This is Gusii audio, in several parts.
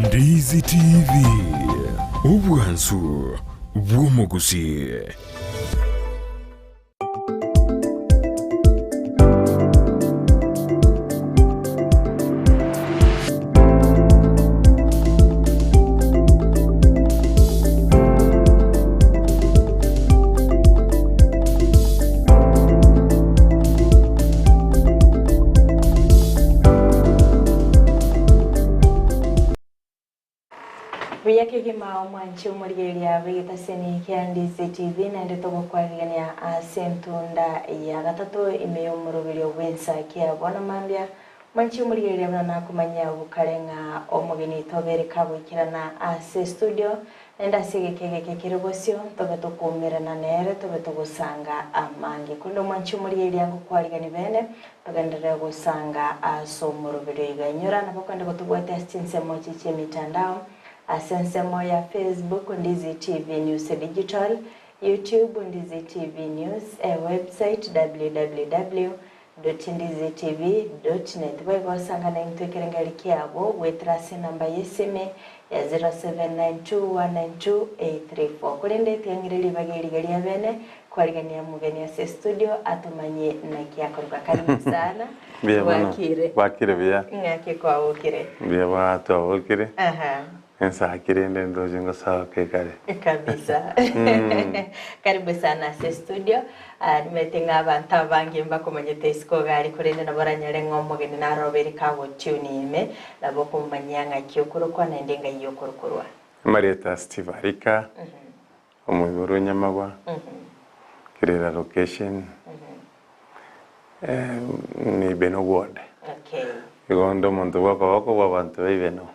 Ndizi TV, obwansu bw'omogusii. Buya kegima omwanchi omorigereria bw'egetaseni kia Ndizi TV naende togokwarigania ase entunda ya gatato ime y'omoroberio bw'ensa kia bono mambia. Mwanchi omorigereria buna nakomanyia abwo kare ng'a omogeni tobere kagoikerana ase estudio Naende ase egeka egeke kere bosio, ntobe tokoumerana nere, tobe togosanga amange. Korende omwanchi omorigereria ngokwarigani bene, togenderere gosanga ase omoroberio iga. Inyora nabo kwende gotobwate ase chinsemo echi chi'emitandao, ase ensemo ya Facebook, Ndizi TV News Digital, YouTube, Ndizi TV News, ewebsite, www. Ndizitv.net. Boigo osanga naintwe ekerengererio kiabo goetera ase enamba y'esimi ya 0792192834. Korende tiang'ire ribaga eriga ria bene kwarigania omogeni ase estudio atomanyie naki akoruga. Karibu sana. Mbuya mono. Bwakire. Bwakire buya. Ng'aki kwabokire? Mbuya bono twabokire. Aha. Ensaki rende ndoche ngosoka ekare. Kabisa. Karibu sana ase studio. Ah, nimanyete ng'a abanto abange mbakomanyete isiko iga aria korende nabo oranyore ng'a omogeni narobere kagotune ime, nabo okomomanyia ng'aki okorokwa naende ng'ai okorokorwa. Amarieta Steve Arika, omoiborwa o Nyamagwa, Kirira location, ni Ibeno ward. Okay. Igo onde omonto bw'okoboko bw'abanto ba Ibeno.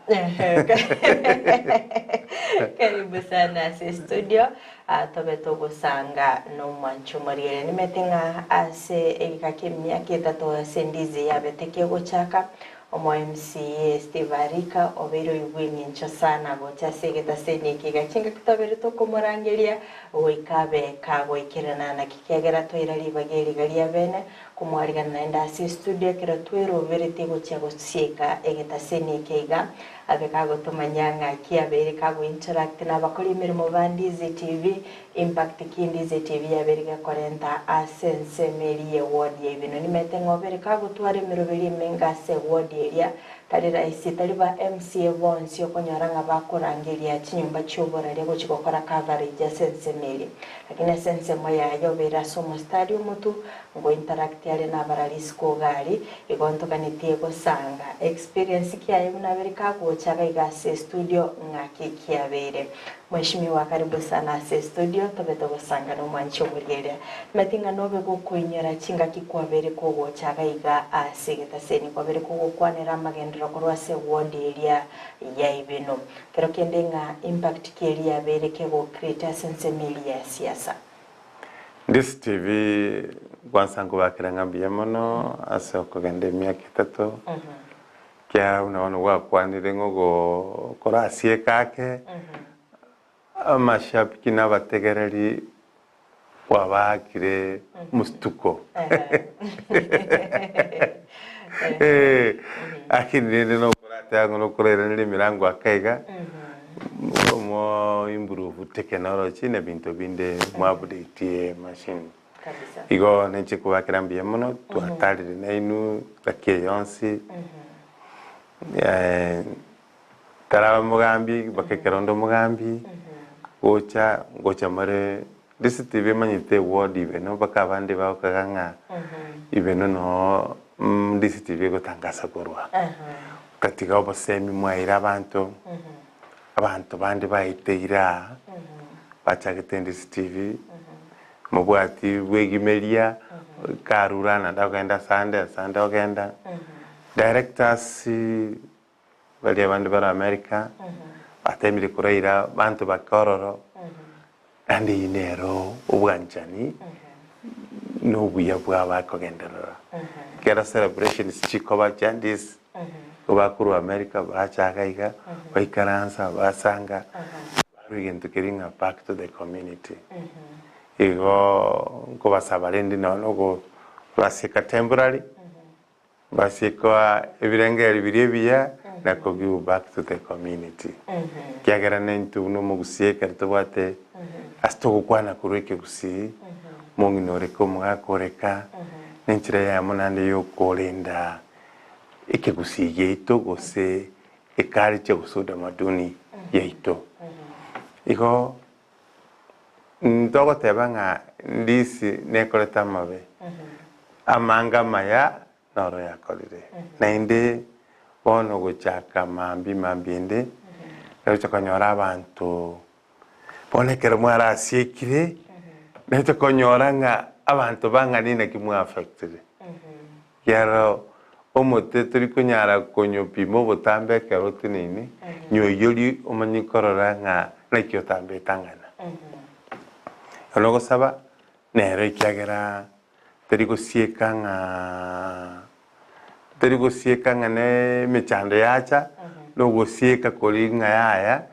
Karibu sana ase studio ah, tobe togosanga nomwancho omorigereria nimete ng'a ase egeka ki'emiaka etato ase endizi yabete kegochaka Omo MCA Steve Arika obeire oyo bw'eng'encho sana gocha ase egetaseni eke iga chingaki twabeire tokomorangeria goika abe kagoikerana naki kiagera twaira ribaga eriga ria bene komwarigana naende ase estudio ekero tweroberetie gochia gosieka egetaseni eke iga abe kagotomanyia ng'aki abeire kago interact na abakori emeremo ba Ndizi TV impact ki Ndizi TV yabeire gekorenta ase ensemo eria ye ward ya Ibeno. Nimete ng'a obere kagotwara emeroberi emenge ase eward eria tari rahisi tari ba MCA bonsi okonyora ng'a bakorangeria chinyomba chioboraria gochia gokora coverage ase ensemo eria. Lakini ase ensemo yaye obeire ase omostari omotu ngo interact are nabarari isiko iga aria igo ntoganetie gosanga experience ki aye buna abere kagocha iga iga ase estudio ng'aki kiabeire. Mheshimiwa karibu sana ase estudio tobe togosanga nomwanchi omorieria. Nimanyete ng'a nobe gokoinyora chingaki kwabeire kogocha iga iga ase egetaseni kwabeire kogokwanera amagenderero korwa ase eward eria ya Ibeno. Kero kende ng'a impact ki eria yabeire kego create ase ensemo eria ya siasa. Ndisi TV kwanza nkobakera ng'a mbuya mono ase okogenda emiaka etato. Ekiagera buna bono gwakwanire ng'a ogokora ase ekake, amashabiki na abategereri kwabaakire omostuko. Lakini rende nokorateba ng'a nokorairaneria emirango ake iga, mo improve technology na ebinto binde mo update emachine. Igo ninche kobakera mbuya mono, twatarire nainwe ngaki eye yonsi, ntaraba omogambi mpaka ekero onde omogambi, gocha ngocha more DCTV emanyete eward ibeno mpaka abande bagokaga ng'a ibeno noo DCTV egotangasa korwa. Gatiga obosemi mwaeire abanto, abanto bande baeteire aa, bachagete DCTV. Mobwati bw'egimeria karure naende ogende asande asande ogenda. Directors baria abande bare America batemire koraira abanto bake ororo naende eyio nero obwanchani na obuya bwa bakogenderera. Ekero celebrations chikoba chandis igo bakorwa America bacha iga iga baikaransa basanga barwa egento keria ng'a back to the community. Igo nkobasaba rende nonya na okobasieka temporary, basiekwa ebirengererio biria ebiya. Na ko give back to the community. Ekiagera naintwe buna omogusii ekero tobwate ase togokwana korwa ekegusii, omong'ina oreka omogaka oreka, na enchera eyemo naende ya okorenda ekegusii giaito gose eculture gose utamaduni yaito. Igo ntogoteba ng'a ndisi nekorete amabe, amange amaya noro yakorire. Naende bono gochaka mambia mambia ende, nagocha konyora abanto bono ekero mwarasiekire, nagocha konyora ng'a abanto bang'ani naki mwa affectire. Ekiagera omote tori konyara konyopima obotambe ekero oteneine, nyoiyorie omanye korora ng'a naki otambete ang'ana. Bono ogosaba nero ekiagera Teri gosieka ng'a teri gosieka ng'a ne emechando yacha, na ogosieka koria ng'a yaya,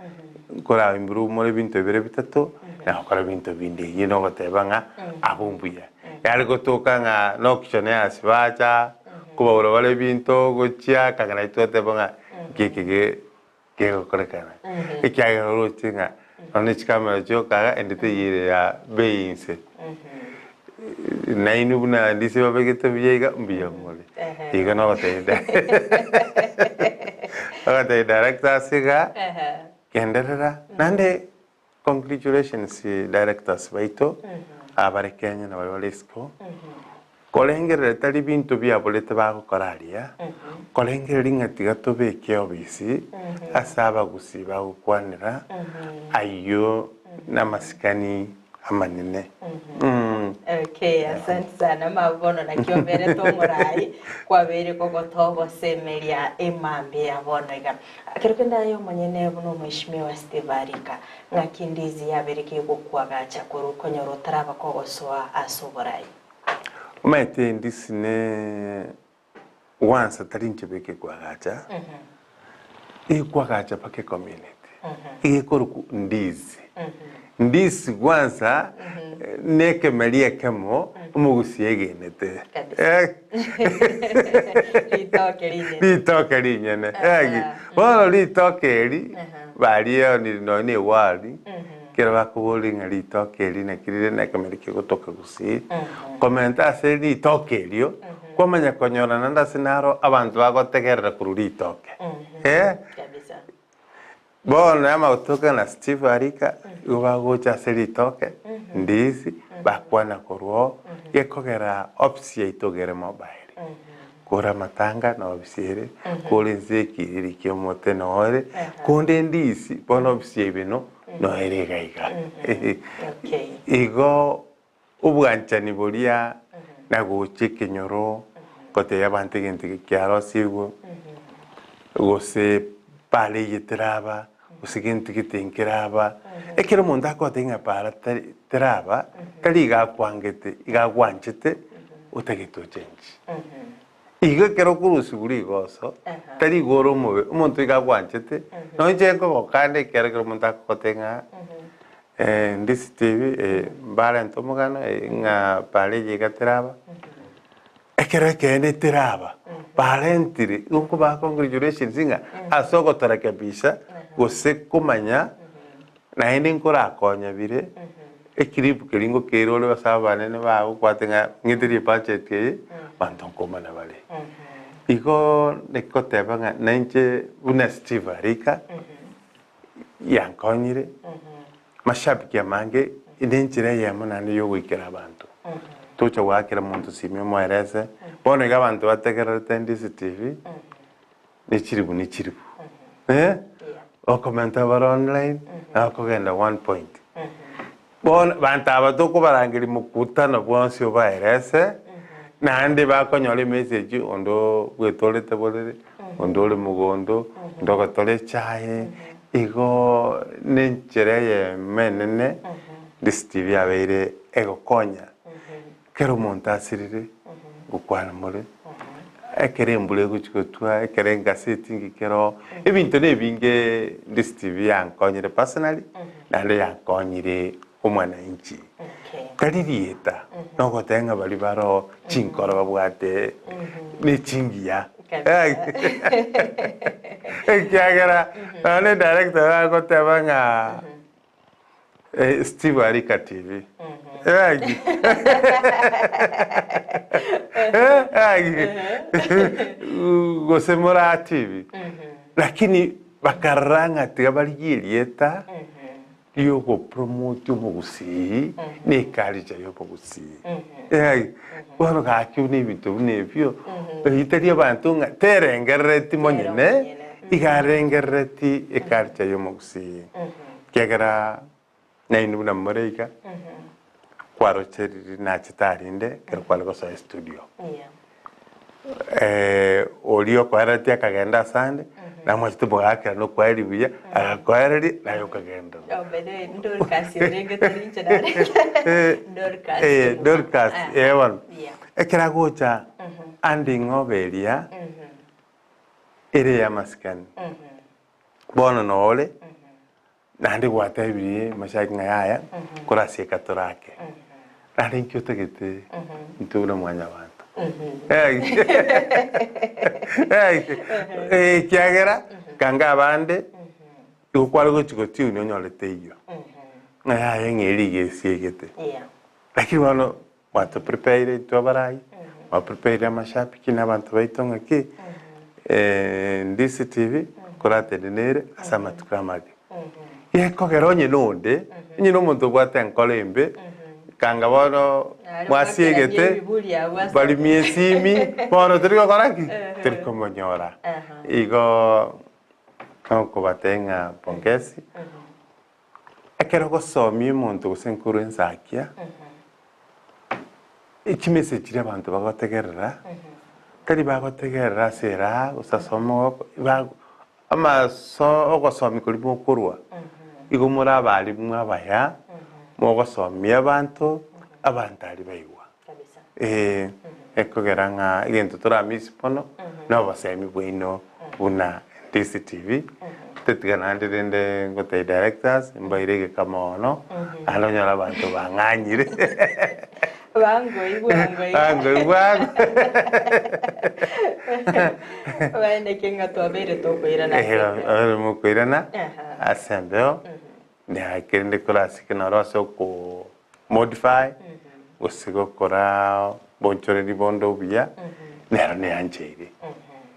nkorabe improve more ebinto bire bitato, na gokora ebinto binde. Eyio nogoteba ng'a abwo mbuya. Yare gotoka ng'a na auction ya ase bacha, kobaura bare ebinto gochia, kang'ana naintwe twateba ng'a nki eke ge kegokorekana, ekiagera oroche ng'a nonya ne chikamera chioka iga ende teiyo ere ya bei inse. Nainwe buna ndise babegete buya iga mbuya more. Igo nogotebia ogotebia director ase iga, genderera naende Congratulations directors baito abare Kenya na baria bare isiko, korengerera tari binto biaborete bagokora aria, korengereria ng'a tiga tobeke obisi ase abagusii bagokwanera ayio namasikani amanene. Okay, asante sana mabu bono naki oberete omorai kwabeire kogotogosemeria emambia ya bono iga. Ekero kende aye omonyene buna omweshimiwa Steve arika, ng'aki ndizi yabeire kegokwagacha korwa okonyora otaraba kogosoa ase oborai. Omanyete endisi ne gwansa tari inche beka ekwagacha, ekwagacha mpaka ecommunity, iga ekorokwa ndizi. Ndisi gwansa ne ekemeri ekemo omogusii egenete. Kabisa. Ritoke rinyene. Ritoke rinyene. Egi. Bono ritoke eri barieonire nonya na ewari ekero bakoboria ng'a ritoke eri naki rire na ekemeri kegotoka gusii. Komenta ase ritoke erio, kwamanya konyora naende ase naro abanto bagotegerera korwa ritoke. Eh. Kabisa. Bono amagotoka na Steve Arika igo bagocha ase ritoke ndizi bakwana korwa oo gekogera ofisi yaito gere mobile kore amatanga na ofisi ere kore ense ekiriri kia omote noo ere konde ndizi bono ofisi ya ibeno noo ere iga iga Okay. igo obwanchani boria na gocha ekenyoro gotebia abanto egento eke kiarosigwe, gose para eye teraba, gose gento gete nkeraba, ekero omonto akogotebia ng'a para tari teraba, tari iga akwangete, iga agwanchete, otagete ochenchi. Igo ekero okorusigwa rigoso, tari igo ore omobe, omonto iga agwanchete, nonye inche nkogokanda ekero ekero omonto akogotebia ng'a ndisite ebi mbarente omogano ng'a para eye iga teraba, ekero ekeene teraba, barentire, igo nkobaa congratulations ng'a ase ogotorekebisha gose komanya Naende nkorakonya bire ekiribu keria ngokeire ore ase abanene bagokwate ng'a ng'eterie ebudget eye, abanto nkomana bare. Igo nikoteba ng'a nainche buna Steve Arika, yankonyire, mashabiki amange, ende enchera eyemo naende ya ogoikera abanto. Tocha goakera monto simi omoerese, bono iga abanto bategererete Ndizi TV, ne chiribu ne chiribu eh, okomenta bare online na okogenda one point. Bono banto aba tokobarangeria mokutano bwonsi obaerese, naende bakonyora emessage onde bwetorete borere, onde ore mogondo, onde ogotora echae, igo nenchera eyemo enene this TV yabeire egokonya. Ekero omonto asirire, ngokwana more, ekero embura egochia gotwa, ekero engaseti ngikera oo, ebinto na ebinge this TV yankonyire personally, naende yankonyire omwananchi. Tari rieta, nogoteba ng'a baria bare oo chinkoro babwate ne chingiya. Ekiagera nonye edirector agoteba ng'a Steve Arika TV. Egi. Egi. Gose Moraa TV. Lakini bakarora ng'a tiga barigie erieta riogopromote omogusii na eculture ya omogusii. Egi. Bono gaki buna ebinto buna ebio, ritari abanto ng'a terengerereti monyene, iga arengerereti eculture ya omogusii. Ekiagera nainwe buna more iga, kwaroche riria nachete arinde ekero kware gosoa estudio. Oria okoereretie akagenda asande, namwachete mogakera nokwaeria buya, agakoereria naye okagenderera. Oh, by the way, Dorcas orenge tari inche narenge. Dorcas. Dorcas, Ah. eh bono. Yeah. Ekero agocha ande ing'obe eria, ere y'amasikani. Bono nore, naende gwatebirie mashaki ng'a yaya, korasieka torake. Naende inki otagete intwe buna mwanyabanto? Ekiagera kanga abande, igo kware gochia gotiuni onyore teiyo, ng'a yaya ng'a eri iga esiegete. Lakini bono Mwatoprepaire intwe abarai, mwaprepaire amashabiki na abanto baito ng'aki Ndisi TV koratenenere ase amatuko amage. Gekogera onye nonde, onye na omonto obwate enkoro embe, kanga bono mwasiegete, barimie esimi, bono tori gokora ki? Tori komonyora. Igo nokobatebia ng'a pongezi. Ekero ogosomia omonto gose nkorwa ensakia, chimessage chiria abanto bagotegerera, tari bagotegerera ase eraha gose ase omogoko, bago amaso ogosomia koria mokorwa, igo more abalimu abaya, mogosomia abanto, abanto aria baigwa. Ee, ekogera ng'a egento toramisi mono nobosemi bwaino buna DCTV, tetiga naende rende ngotebia directors mbaire egeka mono, naende onyore abanto bang'anyire. Bangoigwa ngoiga. Bangoigwa. Baendeke ng'a twabeire tokoirana ase embeo. Abeire mokoirana Aha. ase embeo, Kerende korasike noro ase oko modify gose gokora bonchoreri bonde obuya nero neancheire.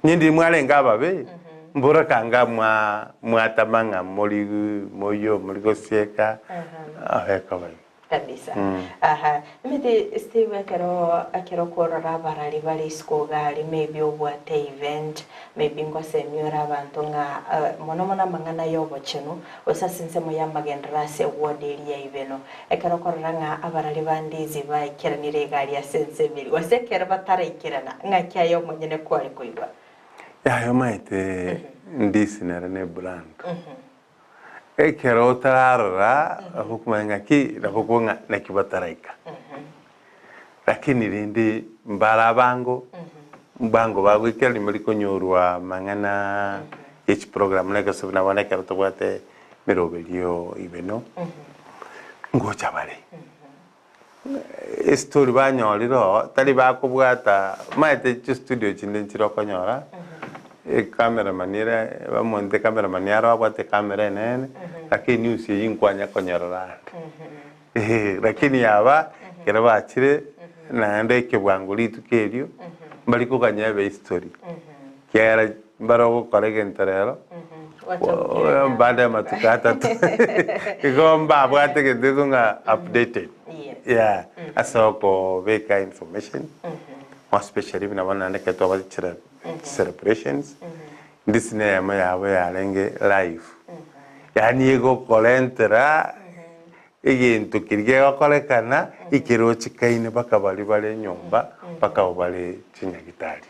Inye ndiri mwarenge ababe mbora kanga mwa mwatama ng'a mori moyio mori gosieka ekoba igo. Kabisa. Aha. Nimete Steve ekero ekero kworora abarari bare isiko iga aria maybe obwate event maybe ngosemia ore abanto ng'a mono mono amang'ana ya obochenu gose ase ensemo ya amagenderero ase eward eria ya Ibeno. Ekero okorora ng'a abarari ba Ndizi baikeranire iga aria ase ensemo eria gose ekero bataraikerana ng'aki aye omonyene kware koigwa? Yaya omanyete Ndizi nere ne brand. Ekero otararora nabo okomanya ng'aki nabo okobua ng'a naki bataraika. Lakini rende mbare abango, mbango bagoikera rimwe rikonyorwa amang'ana ya chiprogram na gose buna bono ekero tobwate emeroberio ibeno, ngocha bare. Estory banyorire oo, tari bakobwata, omanyete chistudio chinde nchire okonyora, ecameraman ere bamonte cameraman aro abwate ecamera enene, lakini news eywo nkwanya konyorora ande. Lakini aba, ekero bachire, naende ekebwango rituko erio, mbari koganya ebe history, ekiagera mbare ogokora egento rero, baada ya amatuko atato, igo mbabwate egento ekio ng'a updated, yeah, ase okobeka information, more especially buna bono naende ekero twabwate chira celebrations, ndisi na eyemo yabo yarenge live, yaani egokorentera Egento keria kegokorekana ekerochekaine mpaka baria bare nyomba mpaka abwo bare chinyagitari.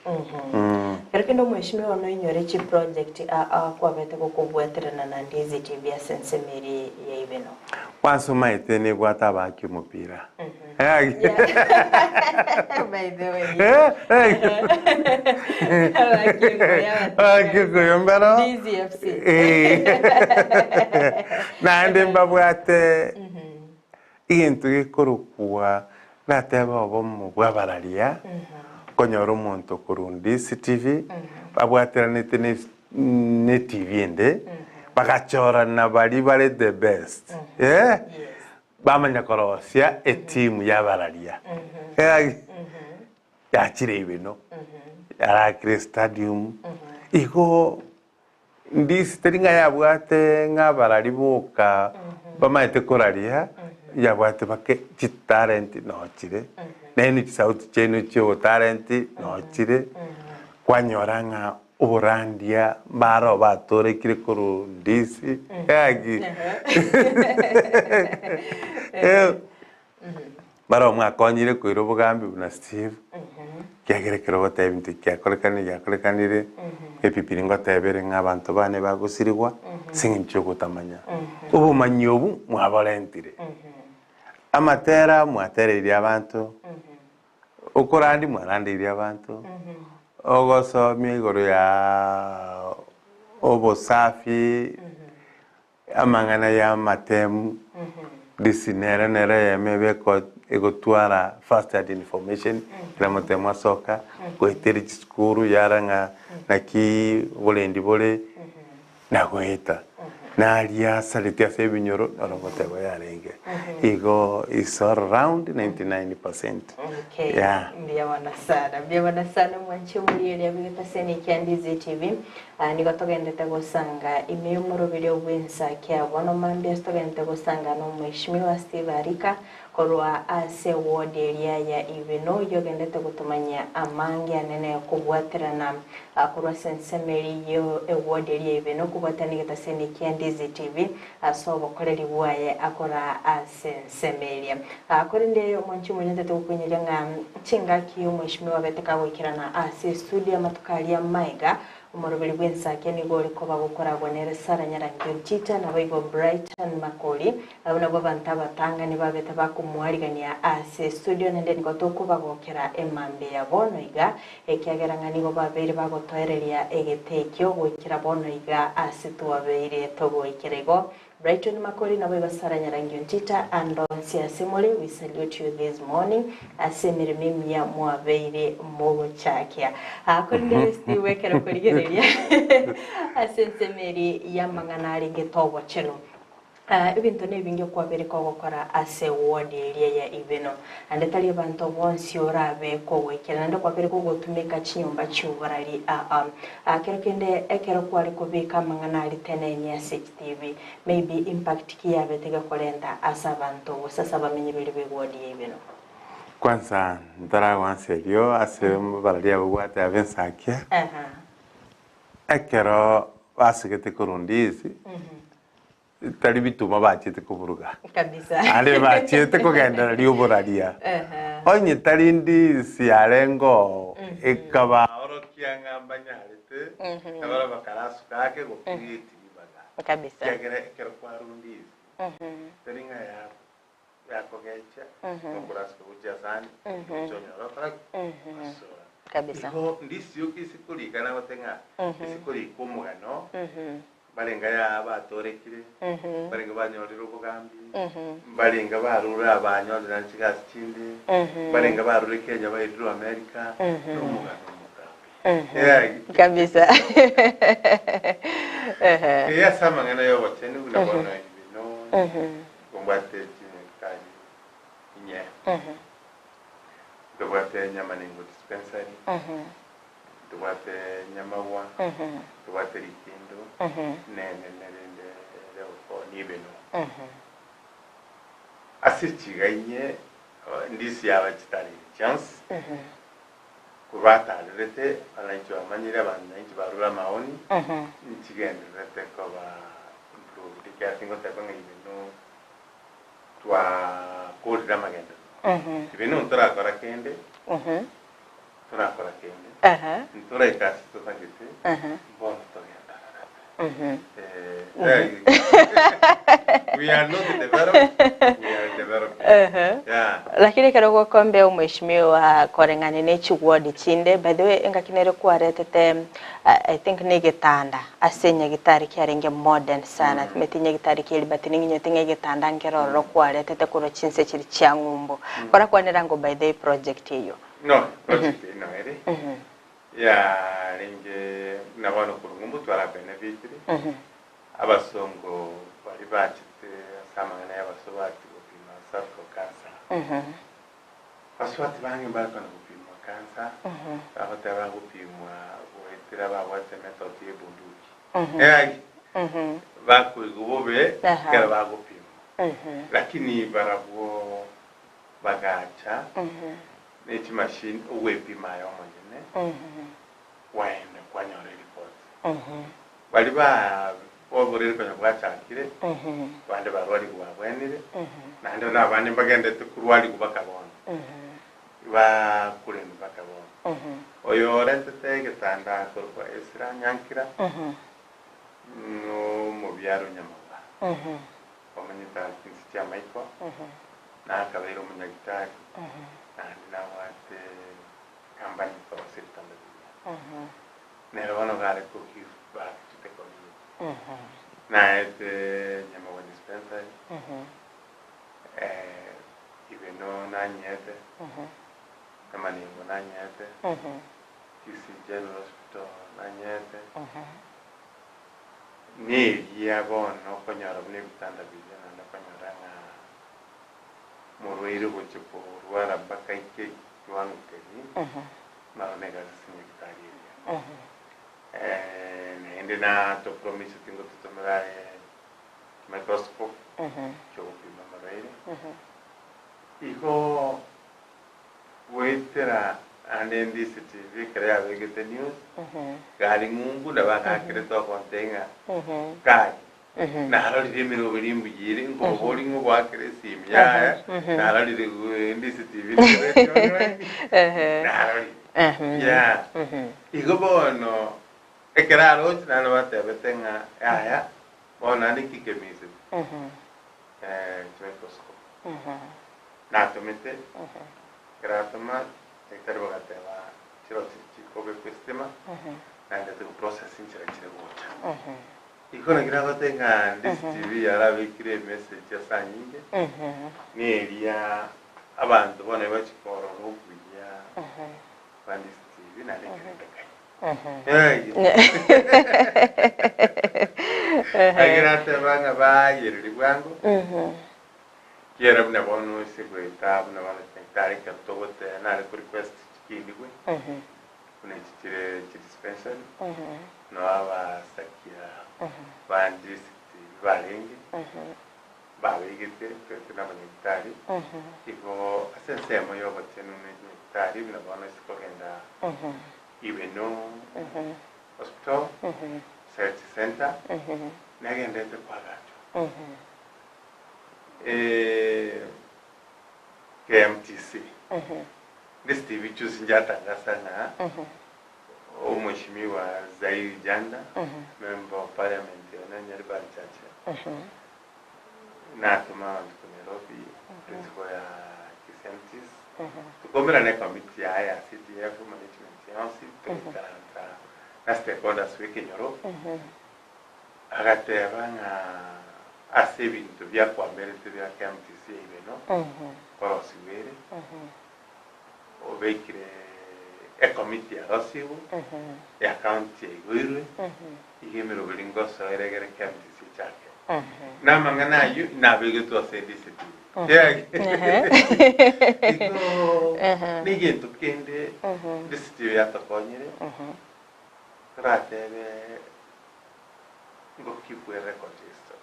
Ekero kende omweshimiwa one oinyore chiproject aa kwabete gokobwaterana na Ndizi TV ase ensemo eria ya Ibeno. Kwanza omaete nebwate abaaki omopira. By the way. Abaaki Abaaki mbaro. Ndizi FC. Naende mbabwate egento gekorokwa natebe obomo bw'abararia, Okonyora omonto korwa Ndisi TV, babwateranete ne ne TV ende, bagachorana baria bare the best, eh, bamanya korosia etimu y'abararia. Yachire Ibeno, yarakire stadium, igo Ndisi teri ng'a yabwate ng'a abarari boka bamaete koraria, yabwate bake chitalenti nochire, naende chisauti chiaino chia obotalenti nochire, kwanyora ng'a oborandia mbaro batorekire korwa Ndisi, gaki Barabwo mwakonyire koira obogambi buna Steve, ekiagera ekero ogoteba ebinto ebi kiakorekanire giakorekanire, Ebibilia ngoteba ere ng'a abanto bane bagosirigwa ase eng'encho y'ogotamanya. Obomanyi obwo mwaborentire, amatera mwatereirie abanto, okorandia mwarandeirie abanto, ogosomia igoro ya obosafi. Amang'ana y'amatemu, this nere nere eyemo ebe egotwara first hand information, kera motemu asoka, goetera chisukuru yara ng'a naki oborendi bore, na goeta. Naria asareti ase ebinyoro noro ngoteba yarenge. Igo is all round 99%. Okay. Yeah. Mbuya mono sana. Mbuya mono sana mwanche omorieria bw'egetaseni kia Ndizi TV. Aa nigo togendete gosanga ime y'omoroberio bw'ensa kia bono mambia ase togendete gosanga n'Omweshimiwa Steve Arika korwa ase ward eria ya Ibeno oyio ogendete gotomanyia amange anene kobwaterana korwa ase ensemo eria ye eward eria ya Ibeno kobwaterana egetaseni kia Ndizi TV ase obokoreri bwaye akora ase ensemo eria. Korende omwanchi omonene tatogokoinyoria ng'a chingaki omweshimiwa abete kagoikerana ase estudio amatuko aria amaega, omoroberi bw'ensake nigo ore koba gokoragwa nere Sarah Nyarangi Ontita naboigo Brighton Makori. Abwo nabwo abanto abatang'ani babete bakomoarigania ase estudio naende nigo tokobagokera emambia ya bono iga ekiagera ng'a nigo babeire bagotoereria egete ekio goikera bono iga ase twabeire togoikera igo. Brighton Makori naboigo Sarah Nyarangi Ontita and onsi ase more we salute you this morning ase emeremo emiya mwabeire mogochakia. Aa korende Steve ekero korigereria ase ensemo eri y'amang'ana arenge togochenu Aa ebinto nebinge kwabeire kogokora ase ward eria ya Ibeno naende tari abanto bonsi orabe kogoikera naende kwabeire kogotumeka chinyomba chi'oborari aa. Aa kero kende ekero kware kobeka amang'ana aria tenenia ase chitibi maybe impact ki yabete gekorenta ase abanto gose ase abamenyi baria be ward ya Ibeno? Kwanza ntaragoansa erio ase barari abwo gwateba ensakia, Aha. ekero basegete korwa Ndizi, Tari bituma bachiete koburuga, Kabisa. are bachiete kogendereria oboraria. Ehe. Onye tari ndisi yarenge oo, ekabaorokia ng'a mbanyarete, na barabwo bakarasuka ake gocreate ribaga. Kabisa. Ekiagera ekero kwarwa ndisi, tari ng'a ya- yakogecha, nokorasuka gochia asande, gocha onyore okora ki? Osoa. Kabisa. Igo ndisi yoka ase korika nagote ng'a, ase korika omogano, Mbarenge aya abatoorekire, mbarenge banyorire obogambi, mbarenge barure abanyorire ase chigasi chinde, mbarenge barure Kenya bairirwe America, na omogano omotambe. Eh, Kabisa. Ehe. Eye ase amang'ana y'obochenu buna bono ibino, mbwate chikari inye, ntobwate Nyamanengo dispensary, Ntobwate nyamagwa, ntobwate rikindo, nenene rende level nibeno. Ase chiga inye ndisi yaba chitari chionsi, kobatarerete abananchi bamanyire abananchi barure amaoni, nchigendererete koba improved ekiagera tingoteba ng'a ibeno twakorire amagenderero. Ibeno ntorakora kende. Torakora kende, ntoraika ase totagete, bono togendererete. Eh, we are not developed, we are developing. Yeah. Lakini ekero gokombea omweshimiwa koreng'ania ne chiward chinde, by the way engaki nere kwaretete I think ne egetanda ase enyagitari kiarenge modern sana, timanyeti nyagitari ki eri but ning'inyete ng'a egetanda nkere ororo kwaretete korwa chinse chiria chia ng'umbu. Korakwanera ngo by the way project eyio. No, project eyio noere. ere yarenge buna bono korwa ng'umbu twara benefitire, abasongo baria bachete ase amang'ana y'abasubati gopima cervical cancer. Abasubati bange mbare kona gopimwa cancer, bagoteba bagopimwa goetera babwate method ya ebunduki. Eagi bakoigwa bobe ekero bagopimwa, lakini barabwo bagacha ne chimachine ogwepima aye omonyene kwaenda kwanyora eripoti. Baria ba oborwaire konya bwachakire, abande barwarigwe babwenire, naende na abande mbagenderete korwarigwa mpaka bono, bakorendwa mpaka bono. Oyo orentete egetanda akorokwa Ezra Nyankira, nomobiaro Nyamagwa, omenyete ase chinse chi'amaiko, na akabeire omonyagitari, naende nabwate company ekorosia ebitanda biria. Nere bono gare ko give back to the community. Naete Nyamagwa dispensary, Ibeno nanyete, Namanengo nanyete, Kisii General Hospital nanyete, Neria bono okonyora buna ebitanda biria naende okonyora ng'a morwaire ogochia korwara mpaka aike ekiwango keria, naro negasi ase nyagetari eria. Naende natopromiseti ngototomera aye microscope chiogopima amarwaire. Igo goetera ande ndise TV ekero yabegete news, gari ng'umbu nabo agakerete ogontebia ng'a kai narorire emeroberi mbuya ere nkoboria ng'a ogoakera esimi yaya narorire ndise TV nigo online narorire yeah. Igo bono ekero aroche naende batebete ng'a yaya bono naende ki kemisete microscope natomete ekero atoma daktari bagateba chirochio chikobekwa estima naende togoprocess nchera chire gocha. Igo naki nagoteba ng'a this TV yarabekire emessage ase anyinge, neria abanto bono bachia korora obuya bwa this TV naende ekero endekai. Naki nateba ng'a bayereri bwango, Ekiagera buna bono ase goeta buna bono chidaktari ekero togoteba nare ko request chikinigwe, buna echi chire chidispensary, noo abasakia ba district barenge, babegete toete na abanyagitari, igo ase ensemo ya obochenu na chinyagitari buna bono ase kogenda Ibeno hospital, health center, negenderete koagachwa. KMTC, this TV juzi njatangasa ng'a omweshimiwa Zairi Janda, member of parliament one Nyaribari Chache, natoma abanto ko Nairobi, principal ya KCMTC, tukomerana ecommittee yaye ya CDF management yonsi, togoikaransa na stakeholders bwa ekenyoro, Agateba ng'a ase ebinto biakwamberete bia KMTC Eibeno nkorosigwa ere, obekire ekomiti yarosigwe, ya county yaigoirwe, iga emeroberi ngosoera egere KMTC echake. Na amang'ana ayio inabegetwe ase DCTV. Igo negento kende DCTV yatokonyire, toratebe ngokibwe record history.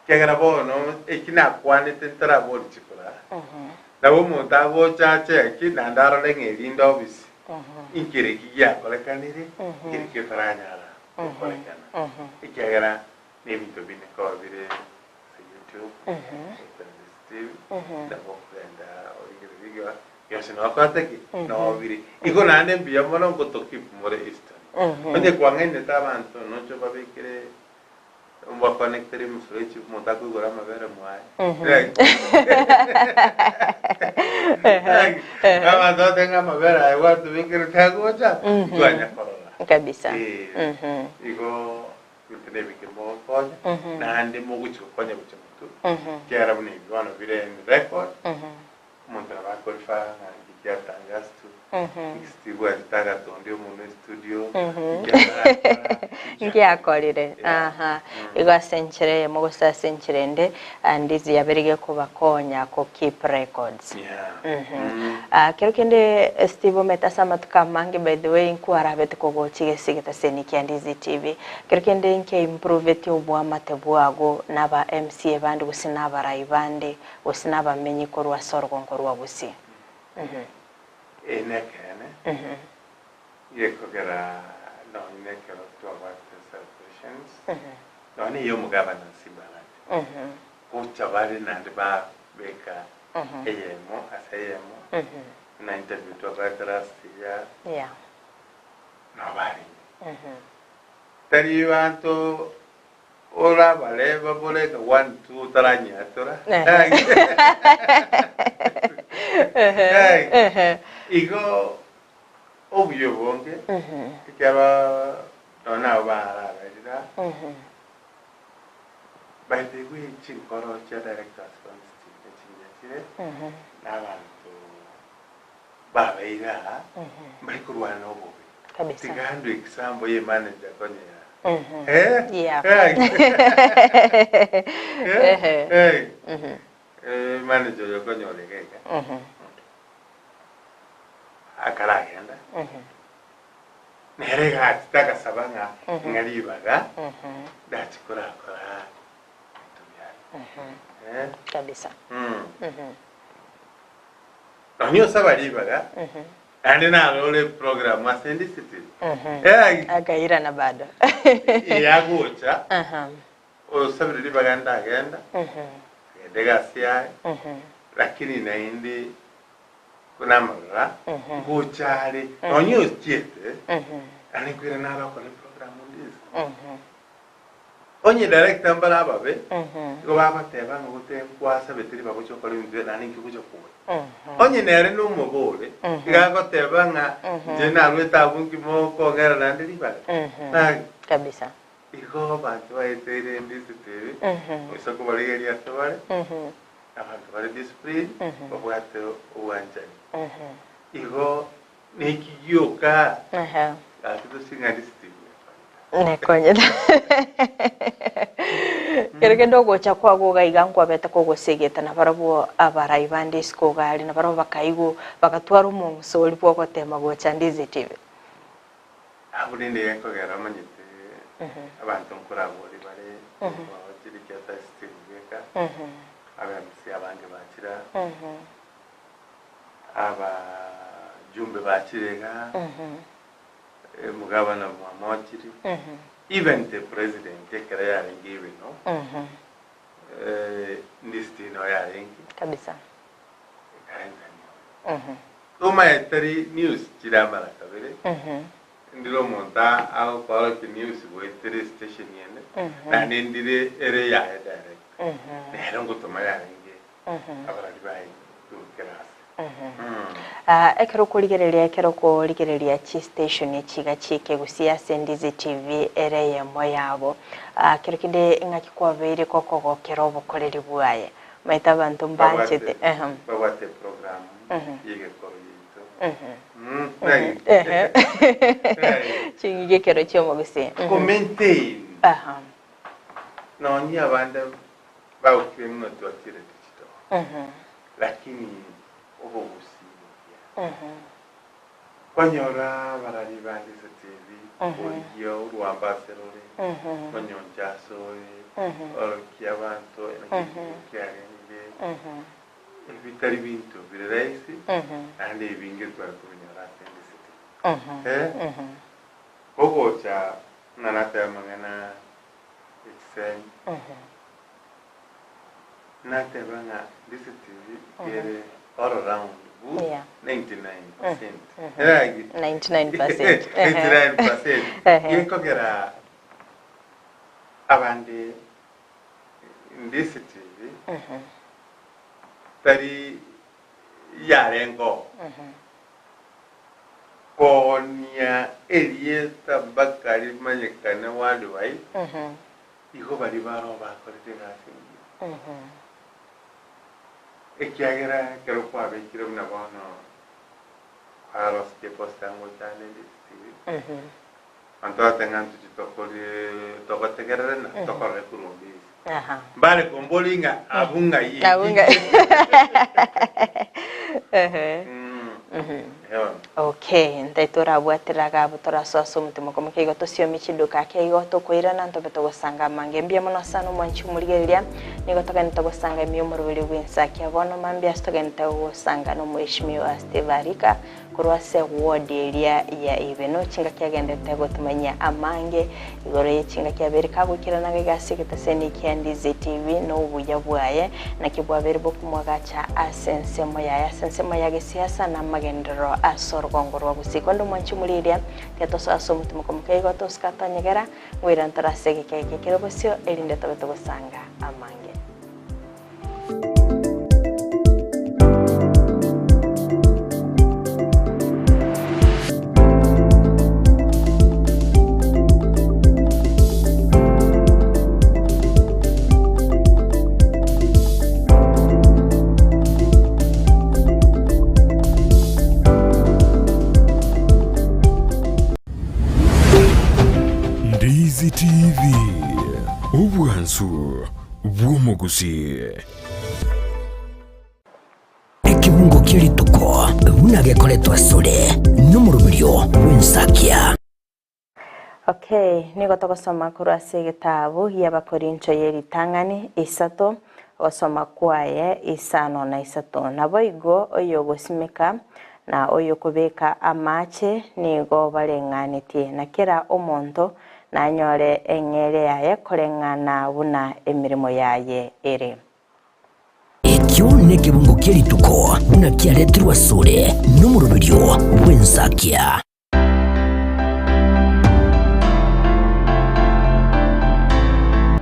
Ekiagera bono eki nakwanete ntarabori chikura, nabo omonto agocha acheki naende arore ng'a erinde obisi, nkere ki giakorekanire, nkere ki etaranyara gokorekana. Ekiagera na ebinto binde nkoba bire ase YouTube, Steve, nabo okogenda origererie iga, Yonsi nokorete ki? Nobire. Igo naende mbuya mono ngotokeep more history. Onye kwang'ainete abanto noche obabekere obakonectere emefreji omonto akoigora amabere mwaye. Abanto batebe ng'a amabere aya gwatobekerete tagocha, ntwanya korora. Kabisa. Eh, Igo ebinto nebike mogokonya, naende mogochi gokonya gochia motwe, ekiagera buna ebi bono bire in record, Omonto nabo akorifaa ng'a inki kiatangasitwe. Steve achete agatondia omonwe estudio, inki atarakora, Nki akorire? Aha. Igo ase enchera eyemo gose ase enchera ende, Ndizi yabeire gekobakonya ko keep records. Yeah. Kero kende Steve omete ase amatuko amange by the way nkwarabete kogocha egese egetaseni kia Ndizi TV. Kero kende nki improvetie oboamate bwago na aba MCA bande gose na abarai bande gose na abamenyi korwa ase orogongo rwa Gusii. Eye nekeene, gekogera nonye nekero twabwate celebrations, nonye eye omogabana Nsimba Alati, gocha bare naende babeka eyemo ase eyemo, buna interview twakorete last year, nabo barenge. Tari banto Orabare babore ng'a one two otaranyiatora. Igo obuya obonge ekero nonye nabo baraberira by the way chinkoro chia directors bonsi chingiya chire na abanto babeire aa mbari korwana obobe. Kabisa. Tiga andwe example ye manager konya ya. Yeah. Eh? Eh. Eh, manager oyo konya ore iga iga. Akaragenda. Nere iga achete agasaba ng'a ng'a ribaga ndachi korakora ebinto biaye. Eh? Kabisa. Nonya osaba ribaga, naende narore eprogram ase ndisitiri. Eh, Akairana bado. Eyagocha, osabire ribaga ndagenda, agende egasi yaye, lakini naende buna amarora, ngocha are, nonya ochiete, naende nkoirana naro okora eprogram ndise. Onye director mbare ababe, igo bagoteba ng'a gote nkwasabete ribaga oche gokora ebinto ebi naende inki ogocha konya. Onye nere nomobe ore, iga agoteba ng'a inche narwete abwo nki mokong'era naende ribaga. Naki? Kabisa. Igo abanto baeteire endisiti eri, oise kobarigeria ase bare, abanto bare discipline, babwate obwanchani. Igo Neki gioka gaki toching'ani sitini Nekonyete. Kero kende ogocha kwago iga iga nkwabete kogosegeta nabarabwo abarai bande isiko iga aria nabarabwo bakaigwa bagatwara omong'uso oria bwogotema gocha Ndizi TV. Abwo rende gekogera omanyete abanto nkorabori bare chiri chia Steve bweka aba MC abange bachira Abajumbe bachire iga, omogabana bwamochire, even the president ekero yarenge ibeno, ndisiti noo yarenge, Kabisa. ekarentania oyo. Omanyete tari news chire amara kabere, ndire omonto agokorokia news goetera estation ende, naende ndire ere yaye direct, nere ngotoma yarenge Abarari baye korwa ase. Ekero okorigereria ekero okorigereria chistation echi iga chi'ekegusia ase Ndizi TV ere eyemo yabo. Kero kende ng'aki kwabeire gokogokera obokoreri bwaye. Omanyete abanto mbanchete ehe. Babwate eprogram y'egekoro giaito. Ching'igi ekero chi'omogusii. Ko maintain. Nonye abande Bagokire ng'a twachire digital lakini obogusii boria kwanyora abarari bande ase TV origia orwambo ase rore onyoncha ase ore orokia abanto naki ekero kiarenge ebitari binto bire rahisi naende ebinge tware kobinyora ase ndisiti ogocha ng'a natebe amang'ana echisemi. Nateba ng'a this TV ere all round bu Yeah. 99%. Eragi? 99%. 99%. Ehe. Gekogera abande this TV tari yarenge oo. Koonia erieta mpaka rimanyekane worldwide, igo baria baroo bakorete egasi engiya. Ekiagera ekero kwabekire buna bono Barosetie poster ngocha ande DCTV. Abanto bagateba ng'a ntoche tokorie togotegerere na tokorore korwa mbisi. Mbare komboria ng'a abwo ng'ai Abwo ng'ai. Eeh. Okay, ntaito orabwatera iga abwo torasoa ase omotimo komokia igo tosiomi chiduka ake igo tokoirana ntobe togosanga amange. Mbuya mono sana omwanchi omorigereria, nigo togenete gosanga ime y'omoroberi bw'ensakia bono mambia ase togenete gosanga nomoeshimiwa Steve Arika Korwa ase ward eria ya Ibeno chingaki agenderete gotumanyia amange igoro ye chingaki abeire kagoikerana iga ase egetaseni kia Ndizi TV na obuya bwaye naki bwabeire bokomwagacha ase ensemo yaye ase ensemo ya gesiasa na amagenderero ase orogongo rwa Gusii. Konde omwanchi omorigereria tiga tosoe ase omotimoko moke igo tosike atonyegera ngoirana tore ase egeka eke kere bosio erinde tobe togosanga amange. Ndizi TV, obwansu bw'omogusii. Ekebungo kie rituko buna gekoretwa asore nomoroberio bw'ensakia. Okay, nigo togosoma korwa ase egetabu gi'Abakorinto ye ritang'ani isato, ogosoma kwaye isano na isato. Naboigo oyogosimeka na oyokobeka amache nigo bareng'anetie, na kera omonto Nanyore eng'eria yaye koreng'ana buna emeremo yaye ere. Ekio nekebungo kie rituko buna kiaretirwe asore nomoroberio bw'ensakia.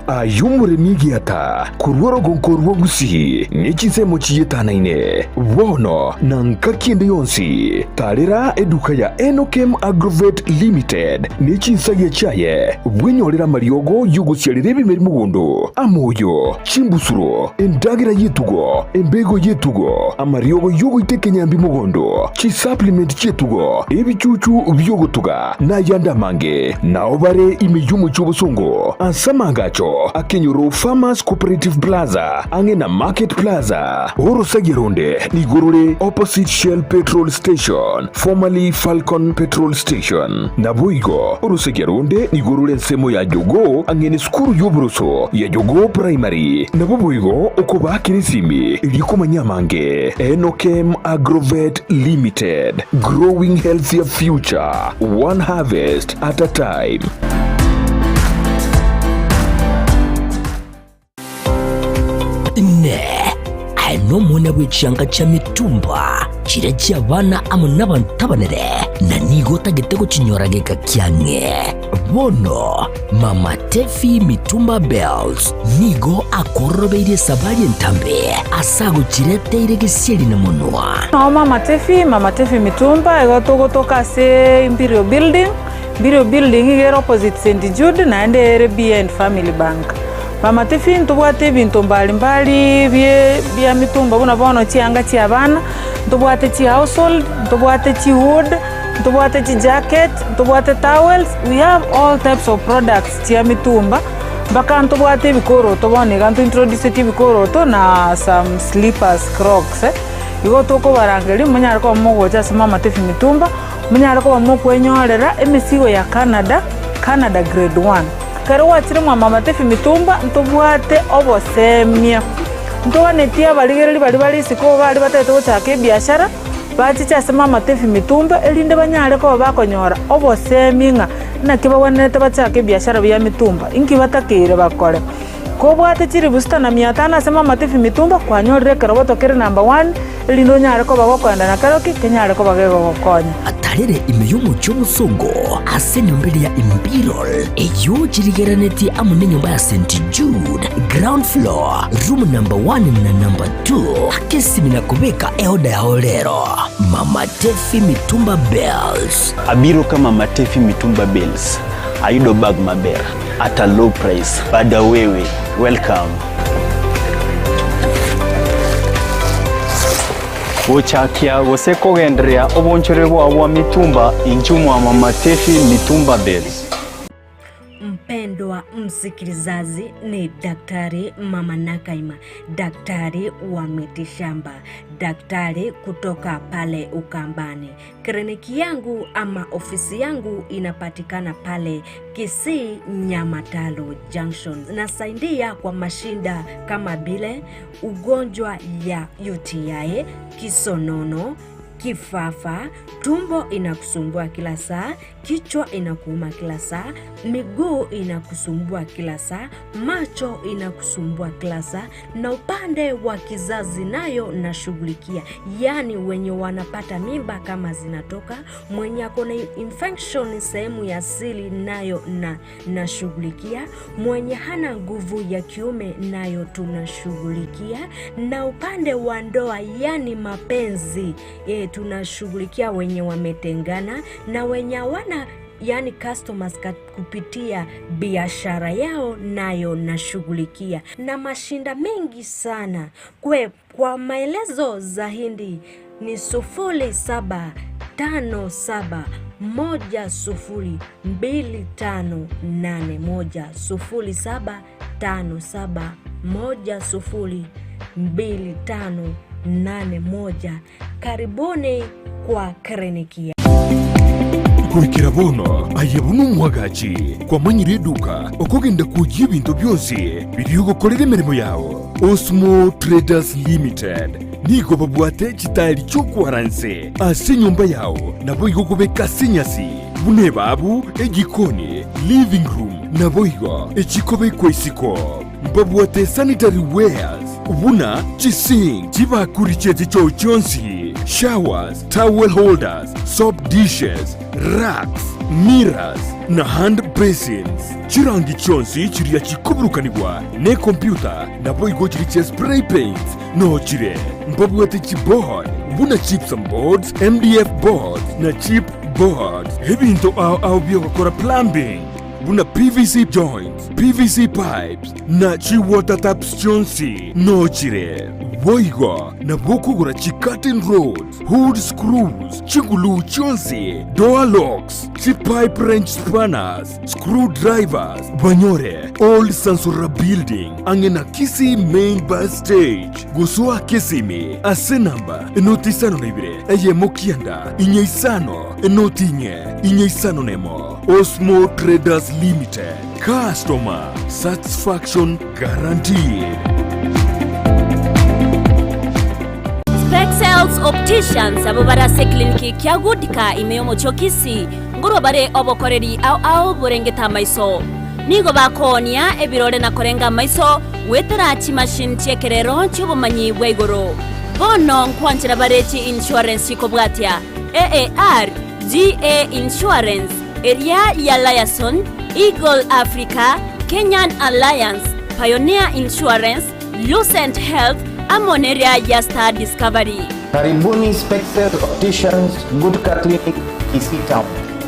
Aye omoremi egiata korwa orogonko rwa Gusii ne chinsemo chiyetanaine, bono na ngaki ende yonsi, Tarera eduka ya Enokem Agrovet Limited ne chinsagia chiaye, bwenyorere amariogo y'ogosiarera ebimeri mogondo, amoyo, chimbusuro, endagera y'etugo, embego y'etugo, amariogo y'ogoita ekenyambi mogondo, chisupplement chi'etugo, ebichuchu bi'ogotuga, na ayande amange. Nao bare ime y'omochie obosongo ase amaagacho akenyoro Farmers Cooperative Plaza ang'e na Market Plaza. Orosagia ronde nigo rore opposite Shell Petrol Station, formerly Falcon Petrol Station. Naboigo orosagia ronde nigo rore ensemo ya Jogoo ang'e nesukuru y'oboroso ya Jogoo Primary. Nabo boigo okobaakera esimi erio komanya amange. Enokem Agrovet Limited, growing healthier future, one harvest at a time. Inee! Aye nomwana bwe chianga chia mitumba, chiria chi'abana amo nabanto abanene, na nigo otagete gochinyora geka kiang'e? Bono Mama Tefi Mitumba Bells nigo akororobeirie esabari entambe ase agochireteire gesieri na monwa. Nao Mama Tefi, Mama Tefi Mitumba, igo togotoka ase Imperial Building, Imperial Building iga ere opposite St Jude naende ere behind Family Bank. Mama Tefi ntobwate ebinto mbali mbali bie bia mitumba buna bono chianga chia abana, ntobwate chi household, ntobwate chi wood, ntobwate chi jacket, ntobwate towels, we have all types of products chia mitumba, mpaka ntobwate ebikoroto bono iga ntointroducetie ebikoroto na some slippers, crocs. Igo tokobarangeria monyare koba mogocha ase Mama Tefi Mitumba, Monyare koba mokwenyorera emesigo ya Canada, Canada grade one. Ekero gwachire mwa Mama Tefi Mitumba ntobwate obosemia. Ntoganetie abarigereria baria bare isiko baria batagete gochaka ebiashara, bachiche ase Mama Tefi Mitumba erinde banyare koba bakonyora obosemia ng'a naki bagwenerete bachake ebiashara bia mitumba, inki batakeire bakore. Kobwate chilifu sita na mia tano ase Mama Tiffy Mitumba, kwanyorire ekeroboto kere number one, erinde onyare koba gokoenda na keroki kenyare koba gegogokonya. Atarere ime y'omochie omosongo ase enyomba eria ya Imperial, eyio chirigeranetie amo nenyomba ya St Jude, ground floor, room number one na number two. Aka esimi na kobeka eoda yao rero. Mama Teffy Mitumba Bells. Abiro ka Mama Teffy Mitumba Bells, ayudo bag maber. at a low price. Bada wewe, welcome. Gochakia gose kogendereria obonchoreri bwao bwa mitumba inchuo mwa Mama Tefi Mitumba Bales. Mpendwa msikilizaji, ni Daktari Mama Nakaima, daktari wa mitishamba, daktari kutoka pale Ukambani. Kliniki yangu ama ofisi yangu inapatikana pale Kisii Nyamatalo Junction. Nasaidia kwa mashinda kama vile ugonjwa ya UTI, kisonono, kifafa, tumbo inakusumbua kila saa, kichwa inakuuma kila saa, miguu inakusumbua kila saa, macho inakusumbua kila saa, na upande wa kizazi nayo nashughulikia, yaani wenye wanapata mimba kama zinatoka, mwenye ako na infection sehemu ya siri nayo na nashughulikia, mwenye hana nguvu ya kiume nayo tunashughulikia, na upande wa ndoa yani mapenzi e, tunashughulikia wenye wametengana na wenye hawana yani customers kupitia biashara yao nayo nashughulikia, na mashinda mengi sana kwe. Kwa maelezo zaidi ni 0757102581, 0757102581. Karibuni kwa kliniki. Goikera bono aye buna omwagachi kwamanyire eduka okogenda kwoyia ebinto bionsi biria ogokorera emeremo yao. Osmo Traders Limited nigo babwate chitairi chi'okwara nse ase enyomba yao, naboigo okobeka ase enyasi buna ebabu, ejikoni, living room, naboigo echikobekwa isiko. Mbabwate sanitary wares buna chisink, chibakuri chie chichoo chionsi, showers, towel holders, soap dishes, racks, mirrors, na hand basins. Chirangi chionsi chiria chikoburukanigwa nekompyuta naboigo chiria chia spray paints noo chire. Mbabwate chiboard buna gypsum boards, MDF boards, na chip boards. Ebinto ao ao biogokora plumbing buna PVC joints, PVC pipes, na chi-water taps chionsi noo chire. Boigo nabo okogora chi-curtain rods, hood screws, chiguluu chionsi, door locks, chi-pipe wrench spanners, screw drivers, banyore Old Sansora Building ang'e na Kisii Main Bus Stage gosoa Kisimi ase enamba enoti isano na ibere eyemo kianda inye isano enoti inye inye isano nemo. Osmo Traders Limited, customer satisfaction guaranteed. Spexels Opticians abwo bare ase ekliniki kia Goodka ime y'omochie o Kisii nkorwa bare obokoreri ao ao borengete amaiso. Nigo bakoonia ebirore na korenga amaiso goetera chimachine chi'ekerero chi'obomanyi bwa igoro. Bono nkwanchera bare chi insurance chikobwatia AAR, GA Insurance, eria ya Liaison, Eagle Africa, Kenyan Alliance, Pioneer Insurance, Lucent Health, amo neria ya Star Discovery. Karibuni Spexel Opticians Gutka Clinic Kisii Town.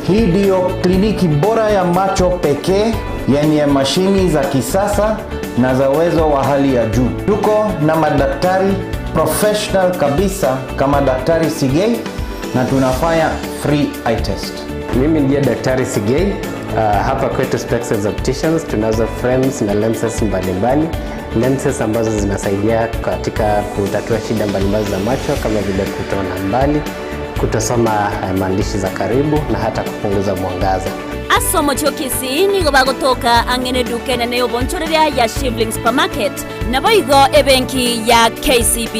Hii ndiyo kliniki bora ya macho pekee yenye mashini za kisasa na za uwezo wa hali ya juu. Tuko na madaktari professional kabisa kama Daktari Sigei na tunafanya free eye test. Mimi ndiye Daktari Sigei. Hapa kwetu Spexels Opticians tunazo frames na lenses mbalimbali, lenses ambazo zinasaidia katika kutatua shida mbalimbali za macho kama vile kutoona mbali, kutosoma maandishi za karibu na hata kupunguza mwangaza. Ase omochie o Kisii nigo bagotoka ang'e neduka enene y'obonchoreria ya Shivling Supermarket, naboigo ebenki ya KCB.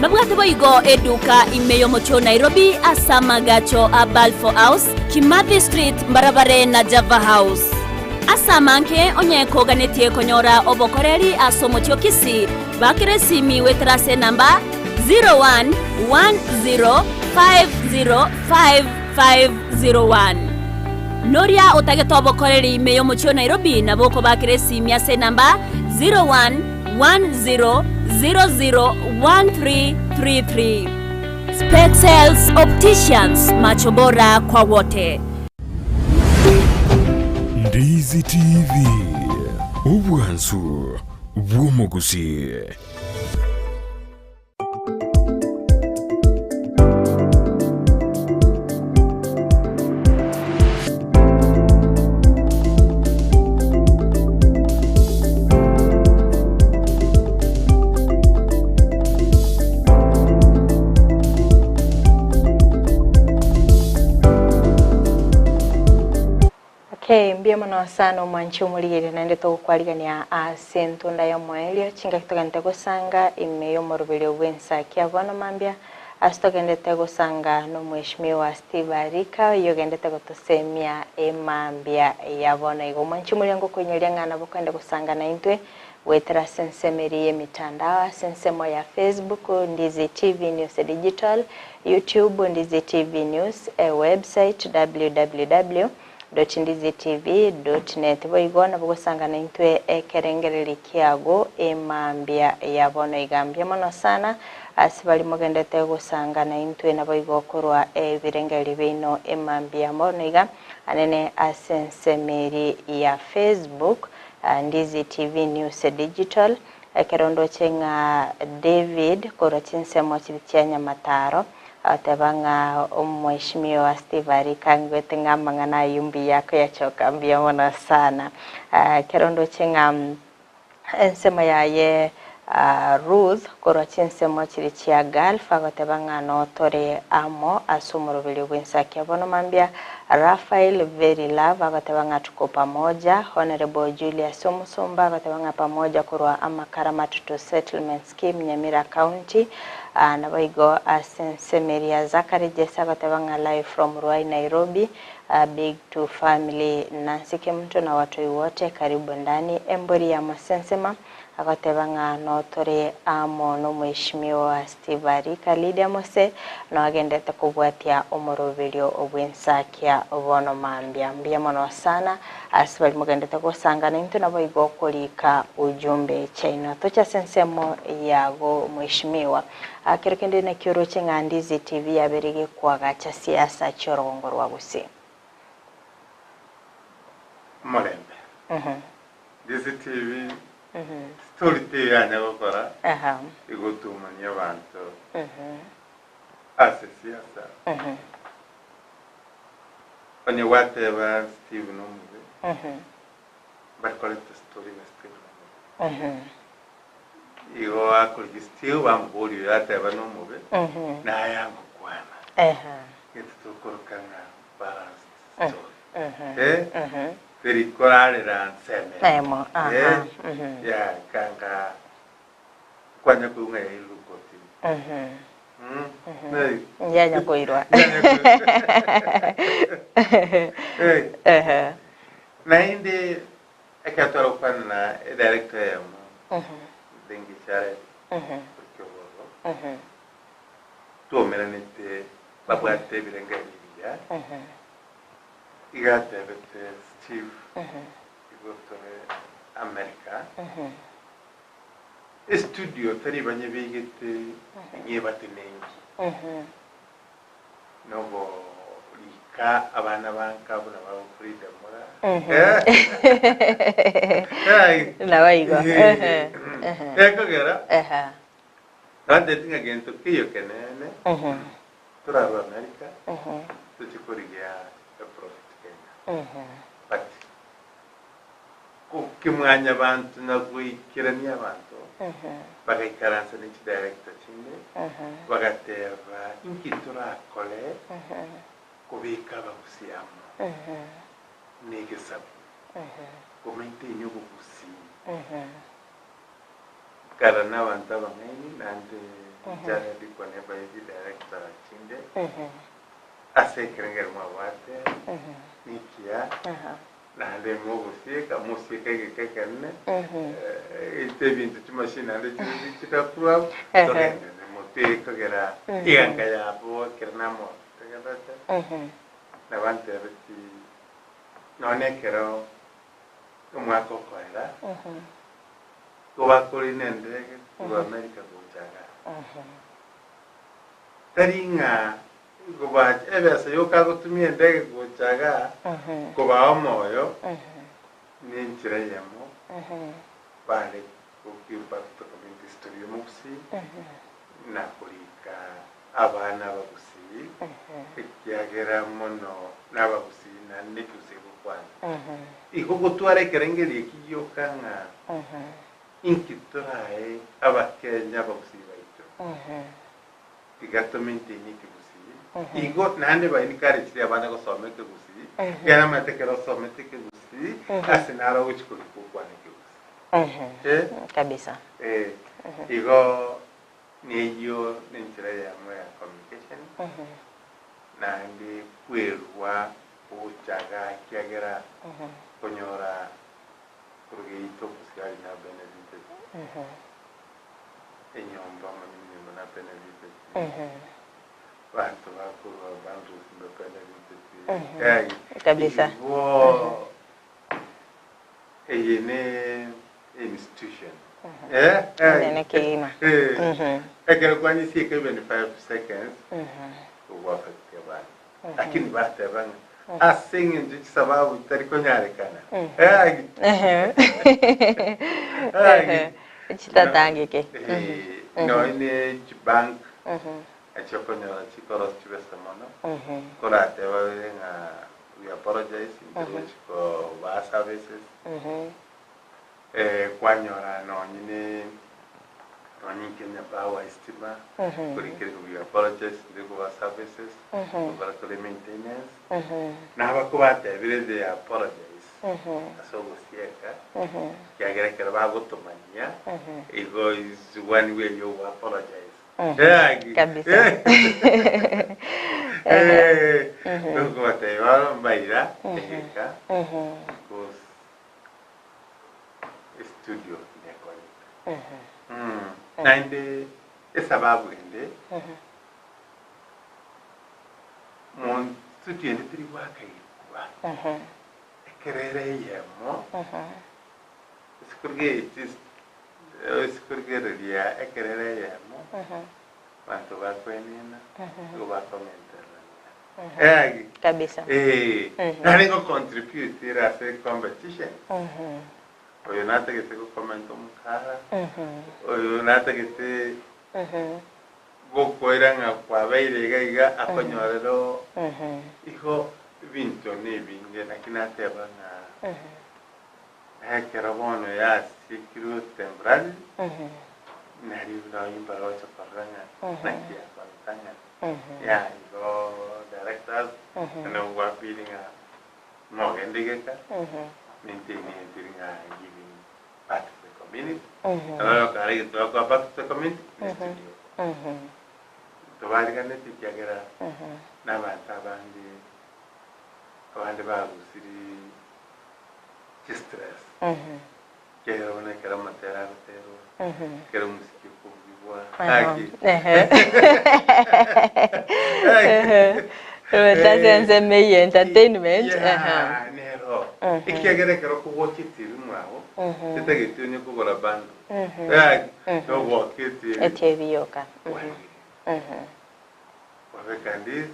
Babwate boigo eduka ime y'omochie o Nairobi ase amagacho a Balfour House, Kimathi Street mbarabare na Java House. Ase amange onye koganetie konyora obokoreri ase omochie o Kisii, bakera esimi goetera ase enamba 0110505501. Noria otagete obokoreri ime y'omochie o Nairobi nabo okobakera esimi ase enamba 0110001333. Spexels Opticians, macho bora kwa wote. Ndizi TV, obwansu bw'omogusii. Mbuya mono sana omwanchi omorigereria naende togokwarigania ase entunda y'omoerio chingaki togendete gosanga ime y'omoroberio bw'ensakia bono mambia ase togendete gosanga n'omweshimiwa Steve Arika oyio ogendete gotosemia emambia ya bono igo. Omwanchi omorigereria ngokoinyoria ng'a nabo okogenda gosanga naintwe goetera ase ensemo eria y'emitandao ase ensemo ya Facebook Ndizi TV News Digital, YouTube Ndizi TV News, ewebsite www. Ndizitv. Net Boigo nabo gosanga naintwe ekerengererio kiago emambia ya bono iga. Mbuya mono sana ase baria mogendete gosanga naintwe naboigo korwa ebirengererio biaino emambia bono iga anene ase ensemo eri ya Facebook Ndizi TV News Digital Ekero ndoche ng'a David korwa chinsemo chiria chia nyamataro agoteba ng'a omweshimiwa Steve Arika angwete ng'a amang'ana ayio mbuya akoyachoka mbuya mono sana. Ekero ndoche ng'a ensemo yaye Ruth korwa chinsemo chiria chia Gulf agoteba ng'a notore amo ase omoroberio bw'ensakia bono mambia Raphael Very Love agoteba ng'a tuko pamoja, Honourable Julius Omusumba agoteba ng'a pamoja korwa Amakara Matutu Settlement Scheme Nyamira County, naboigo ase ensemo eria Zachary Jesse agoteba ng'a live from Ruai Nairobi, big to family Nancy Kemunto na watoi wote karibu ndani embori ya Mosensema. Agoteba ng'a notore amo nomweshimiwa Steve Arika Lydia Mose noagendete kobwatia omoroberio bw'ensakia bono mambia. Mbuya mono sana ase baria mogendete gosangana intwe naboigo korika ujumbe chiaino. Toche ase ensemo yago mweshimiwa. Kero kende naki oroche ng'a Ndizi TV yabeire gekoagacha siasa chi'orogongo rwa Gusii. Omorembe. Ndizi TV story teyanya gokora igotumania abanto ase siasa onye gwateba Steve nomobe mbari koreta story ng'a Steve nomobe igo akorigia Steve bamoboria oyo ateba nomobe naye angokwana gento tokoroka ng'a balanced story eh teri korarera nsemo Emo, aha, eh mhm. ya kanga kwanya koigwa ng'a yairwe kotini Mm, nai. Yanya koirwa. Yanya koirwa. Eh, Ehe. naende ekero tware gokwana na edirector eyemo Thengi Jared Okioboro twaomeranete babwate ebirengererio ebiya Iga atebete Steve, igo tore America, estudio tari banyebeigete ing'ebate nenki. Noborika abana banka buna babo Frida Mura. Naboigo. Ekogera nanteti ng'a gento keiyo kenene Torarue America tochie korigia eprofit Kenya but kimwanyabanto na goikerania abanto bagaikaransa ne chidirector chinde bagateba inki torakore kobeka abagusii amo ne egesaku komaintain obogusii. Kare nabanto abang'aini naende Jared Kwaneba ebi director chinde ase ekerengerio mwabwate nekiya naende mogosieka mosieke egeka ekenene ite ebinto chimashini naende chirakurwa abwo togenderere motwe ekogera eganka yabo ekero namotegererete nabantebeti nonye ekero omwaka okoera Igo bakorina endege korwa America gocha igaa. Tari ng'a kobacha ebesa yoka agotumia endege gocha igaa kobaa omoyo ne enchera eyemo bare go give back to community history ya omogusii na korika abana abagusii ekiagera mono nabagusii naende nekegusii egokwana. Igo gotwara ekerengerio eki gioka ng'a inki torae Abakenya abagusii baito, tiga to maintain ekegusii, igo naende ba encourage abana gosoma ekegusii, ekiagera omanyete ekero osomete ekegusii. Ekegusii ase naro ogochia korikwa okwane Ekegusii. Eh? Kabisa. Eh, igo neyio nenchera eyemo ya communication naende kwerua gocha igaa ekiagera konyora korwa geito omosigari na benefited enyomba omonyene enyomba na benefited banto bakorwa boundaries mba benefited yaani Kabisa. igo eye ne institution eh Enene kegima. Eh. Ekero kwanyisieka even 5 seconds ogwaffectia abanto lakini bateba ng'a ase eng'encho chisababu chitari konyarekana eh Ehe. Chitatangeke. Eh, nonya ne chibank nachio okonyora chikorosia chibesa mono korateba bere ng'a we apologize intwe gochi kobaa services eh, kwanyora nonye ne nonye Kenya Power estima korikire we apologize intwe kobaa services tokora tore maintenance nabako batebire they apologize ase ogosieka ekiagera ekero bagotomania igo is one way yo go apologize Eh, Kabisa. Eh, nokobatebia bono mbaira egeka because estudio nekonyete naende esababu ende mon studio ende teri goaka ikuba ekerere eyemo Ase ekerere eyemo abanto bakwenena nigo bakomentererania. Eagi. Kabisa. Eh, nare go contribute ere ase competition. Oyo natagete go comment omokara, oyo natagete gokoira ng'a kwabeire iga iga akonyorera oo. Igo ebinto na ebinge naki nateba ng'a Ekero bono yasiekirwe temporarily, nario nonye mbaroche korora ng'a naki yakoreka ng'a ya igo directors nabo gwafeel ng'a mogende geka maintain entiri ng'a giving back to the community nabo okare egento bakoa back to the community ne studio. Tobariganeti ekiagera na abanto abange abande barusiri chistress ekiagera bono ekero amatera agoterwa ekero omosiki okobugigwa gaki Ase ensemo eye entertainment. Yeah, nero ekiagera ekero okogocha etibi mwago tetageti onye kogora bundle gaki nogoaka etibi Etibi yoka. Warire wabeka ndizi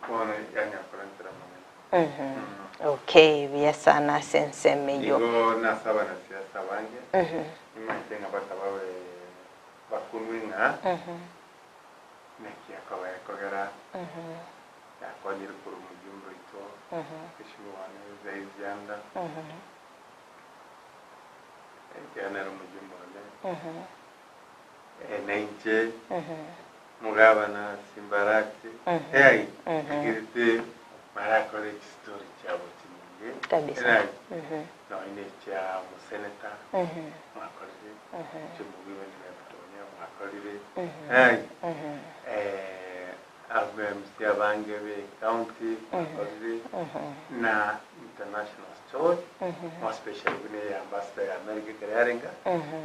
bono yanyakorentera amang'ana. Okay, buya sana ase ensemo eyio. Igo nase abanasiasa abange nimanyete ng'a baka babe bakunwe ng'a naki akoba ekogera yakonyire korwa omojumbe oito Mheshimiwa Zaid Janda ekiagera nere omojumbe one na inche Omogabana Simbarati Eai agerete barakore chistori chiabo chinyinge Kabisa. Erai nonya ne chia omoseneta mwakorire chia omogiwani bwa mwakorire Eai aba MC abange be county mwakorire na international story more especially buna eya ambassador ya America ekero yarenga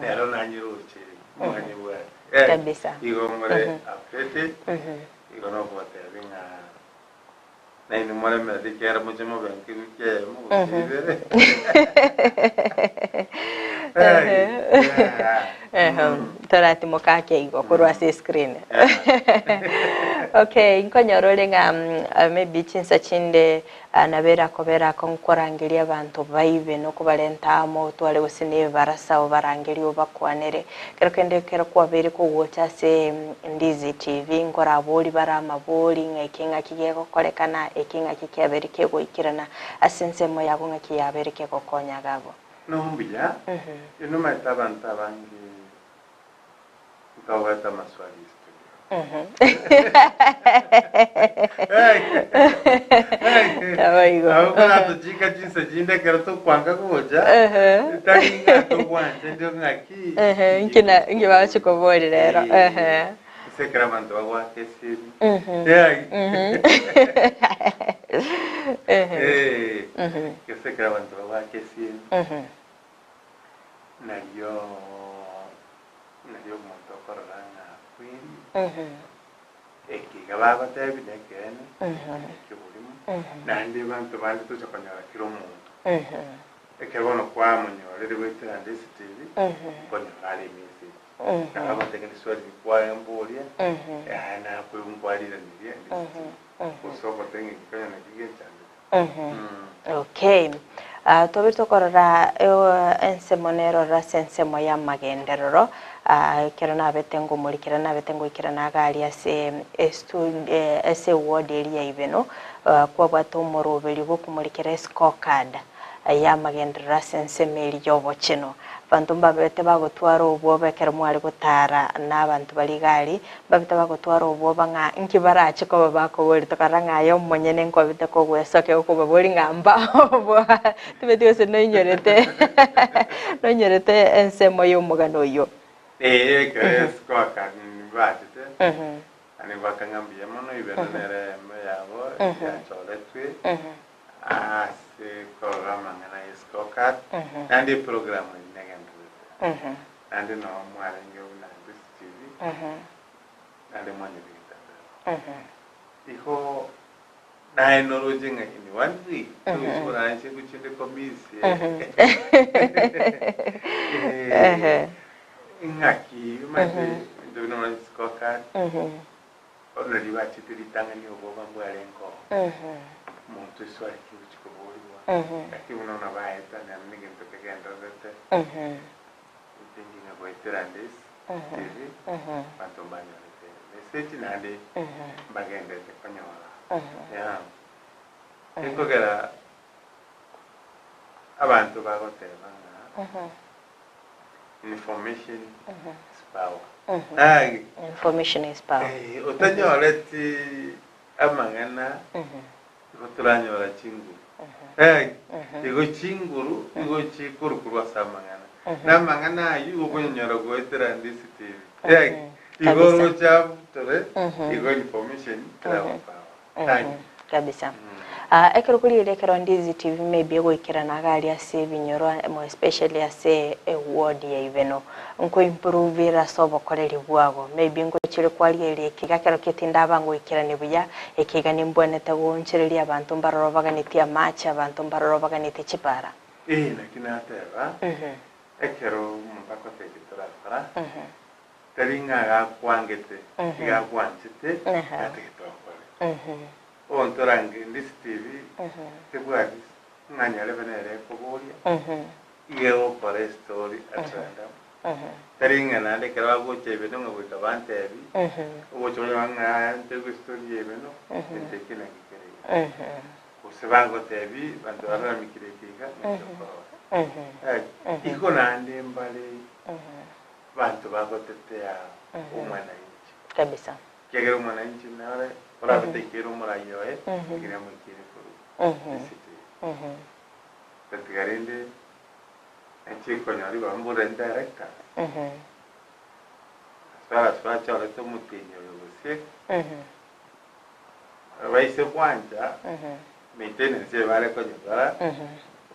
nero nanyeroche mwanyebwate Kabisa. Igo more updated igo nogotebi ng'a nainwe moremerete ekiagera moche mobe nka ewiki eyemo gose ibere. Toratimoka ake igo korwa ase escreen. Okay, nkonyora ore ng'a maybe chinsa chinde nabo erakobera ako nkorangeria abanto baibe nokobarenta amo otware gose na ebarasa obarangerie obakwanere. Ekero kende ekero kwabeire kogocha ase Ndizi TV nkorabori bare amabori ng'a eke ng'aki gegokorekana, eke ng'aki kiabeire kegoikerana ase ensemo yago ng'aki yabeire kegokonya iga abwo. Nombuya, inwe omanyete abanto abange ntogoeta amaswali studio. Naboigo. Nabo koratochika chinsa chinde ekero tokwanga gocha, tari ng'a togwancha ndio ng'aki. Ehe, inki na inki bagochi koboria rero. Ehe. Ase ekero abanto bagoaka esimi. Ehe. Ase ekero abanto bagoaka esimi, nario nario omonto okorora ng'a kweri, eke iga bagotebia nekeene, eke neki'oborimo, naende abanto bande tocha konyora kera omonto. Ekero bono kwamonyorire goetera ande esitibi, okonyora are emessage. Nabo agotebia ng'a riswali rikwamboria, yaya nakoigwa nkwariraneria ande esitibi. Gose ogotebia ng'a eki konya naki genchandete. Okay. Ah, tobire tokorora ensemo nerorora ase ensemo y'amagenderero ah, ekero nabete ngomorikera nabete ngoikera naga aria ase estu ase eward eria ya Ibeno ah, kwabwate omoroberio bw'okomorikera escorecard y'amagenderero ase ensemo eria y'obochenu. Abanto mbabete bagotwara obwoba ekero mware gotara na abanto baria iga aria, mbabete bagotwara obwoba ng'a inki barache koba bakoboria, tokarora ng'a aye omonyene nkwabete kogwesokia gokobaboria ng'a mba obwoba tibeti gose noinyorete noinyorete ensemo y'omogano oyio. Ee, ekero escorecard bachete, naende ngoaka ng'a mbuya mono, Ibeno nere eyemo yabo yachoretwe. Ase korora amang'ana ye scorecard, naende eprogram eye negendererete, naende noo mwarenge buna Ndisi TV, naende mwanyebegete mbeo. Igo naye noroche ng'a in one week, togochi korara inche ngochinde komisi ng'aki omanyete ebinto buna bono scorecard. Bono nario bachete ritang'ani obwoba mbwarenge oo, omonto eswali ki ogochia koborigwa, gaki buna buna baeta naende negento kegendererete, thinking ng'a goetera this TV, abanto mbanyorete emessage naende mbagenderete konyora, yeah. Gekogera abanto bagoteba ng'a Information is power. Agi. Information is power. Eh, otanyoreti amang'ana igo toranyora chinguru. Agi. Igo chinguru igo chikorukorwa ase amang'ana. Na amang'ana ayio igo okonyanyora goetera ndisi TV. Agi. Igo Kabisa. oroche tore igo information eraba power. Agi. Kabisa. Ah, ekero korigereria ekero Ndizi TV maybe egoikerana iga aria ase ebinyoro more especially ase eward ya Ibeno, nko improve ere ase obokoreri bwago. Maybe ngochire kwarigereria eke iga kero ki tindaba ngoikerania buya, eke iga nimbwenerete goonchoreria abanto mbaroro baganetie amache, abanto mbaroro baganetie chipara. Ee, naki nateba, ekero omonto agotebia torakora, tari ng'a gakwangete, iga agwanchete, gatagete okore. Omonto orange ndisi TV tebwati ng'a nyarebe nere ekoboria, iga egokora estory at random. Tari ng'a naende ekero bagocha ebeno ng'a goika bantebi, ogocha onyore ng'a aya ntebiwe estory ya ebeno, egento eke naki kere iga. Gose bagotebi banto bararamikire eke iga, naki okorora. Igo naende mbare banto bagotetea omwananchi. Kabisa. Ekiagera omwananchi nare orabe taikeire omorai oye, ekero amoikeire korwa esete eye. Tatiga rende nachie konyora ribaga mbore directors, as far as bachorete omotienyi oyo gose baise gwancha maintenance eye bare konyekora,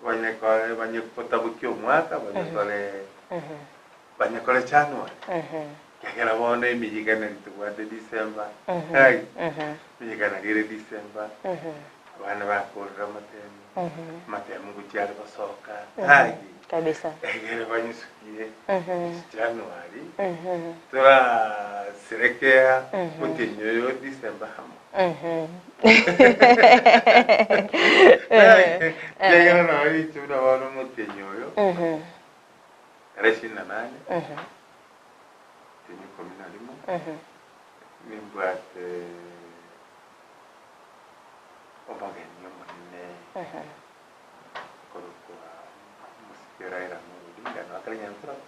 banyekore banyekotabokia omwaka banyekore Banyekore January, ekiagera bono emeyikano eria tobwate December, hai, emeyikano eria ere December, abana bakorire amatemu, amatemu ngochia are gosoka, hai, Kabisa. egere banyesukie January, toraserekea omotienyi oyo December amo. Ekiagera nabo inche buna bono omotienyi oyo. Tarehe ishirini na nane, tienyi ikomi na rimo, nimbwate omogeni omonene okorokwa omosike Raila Amolo Odinga, noo akare Nyankuraba,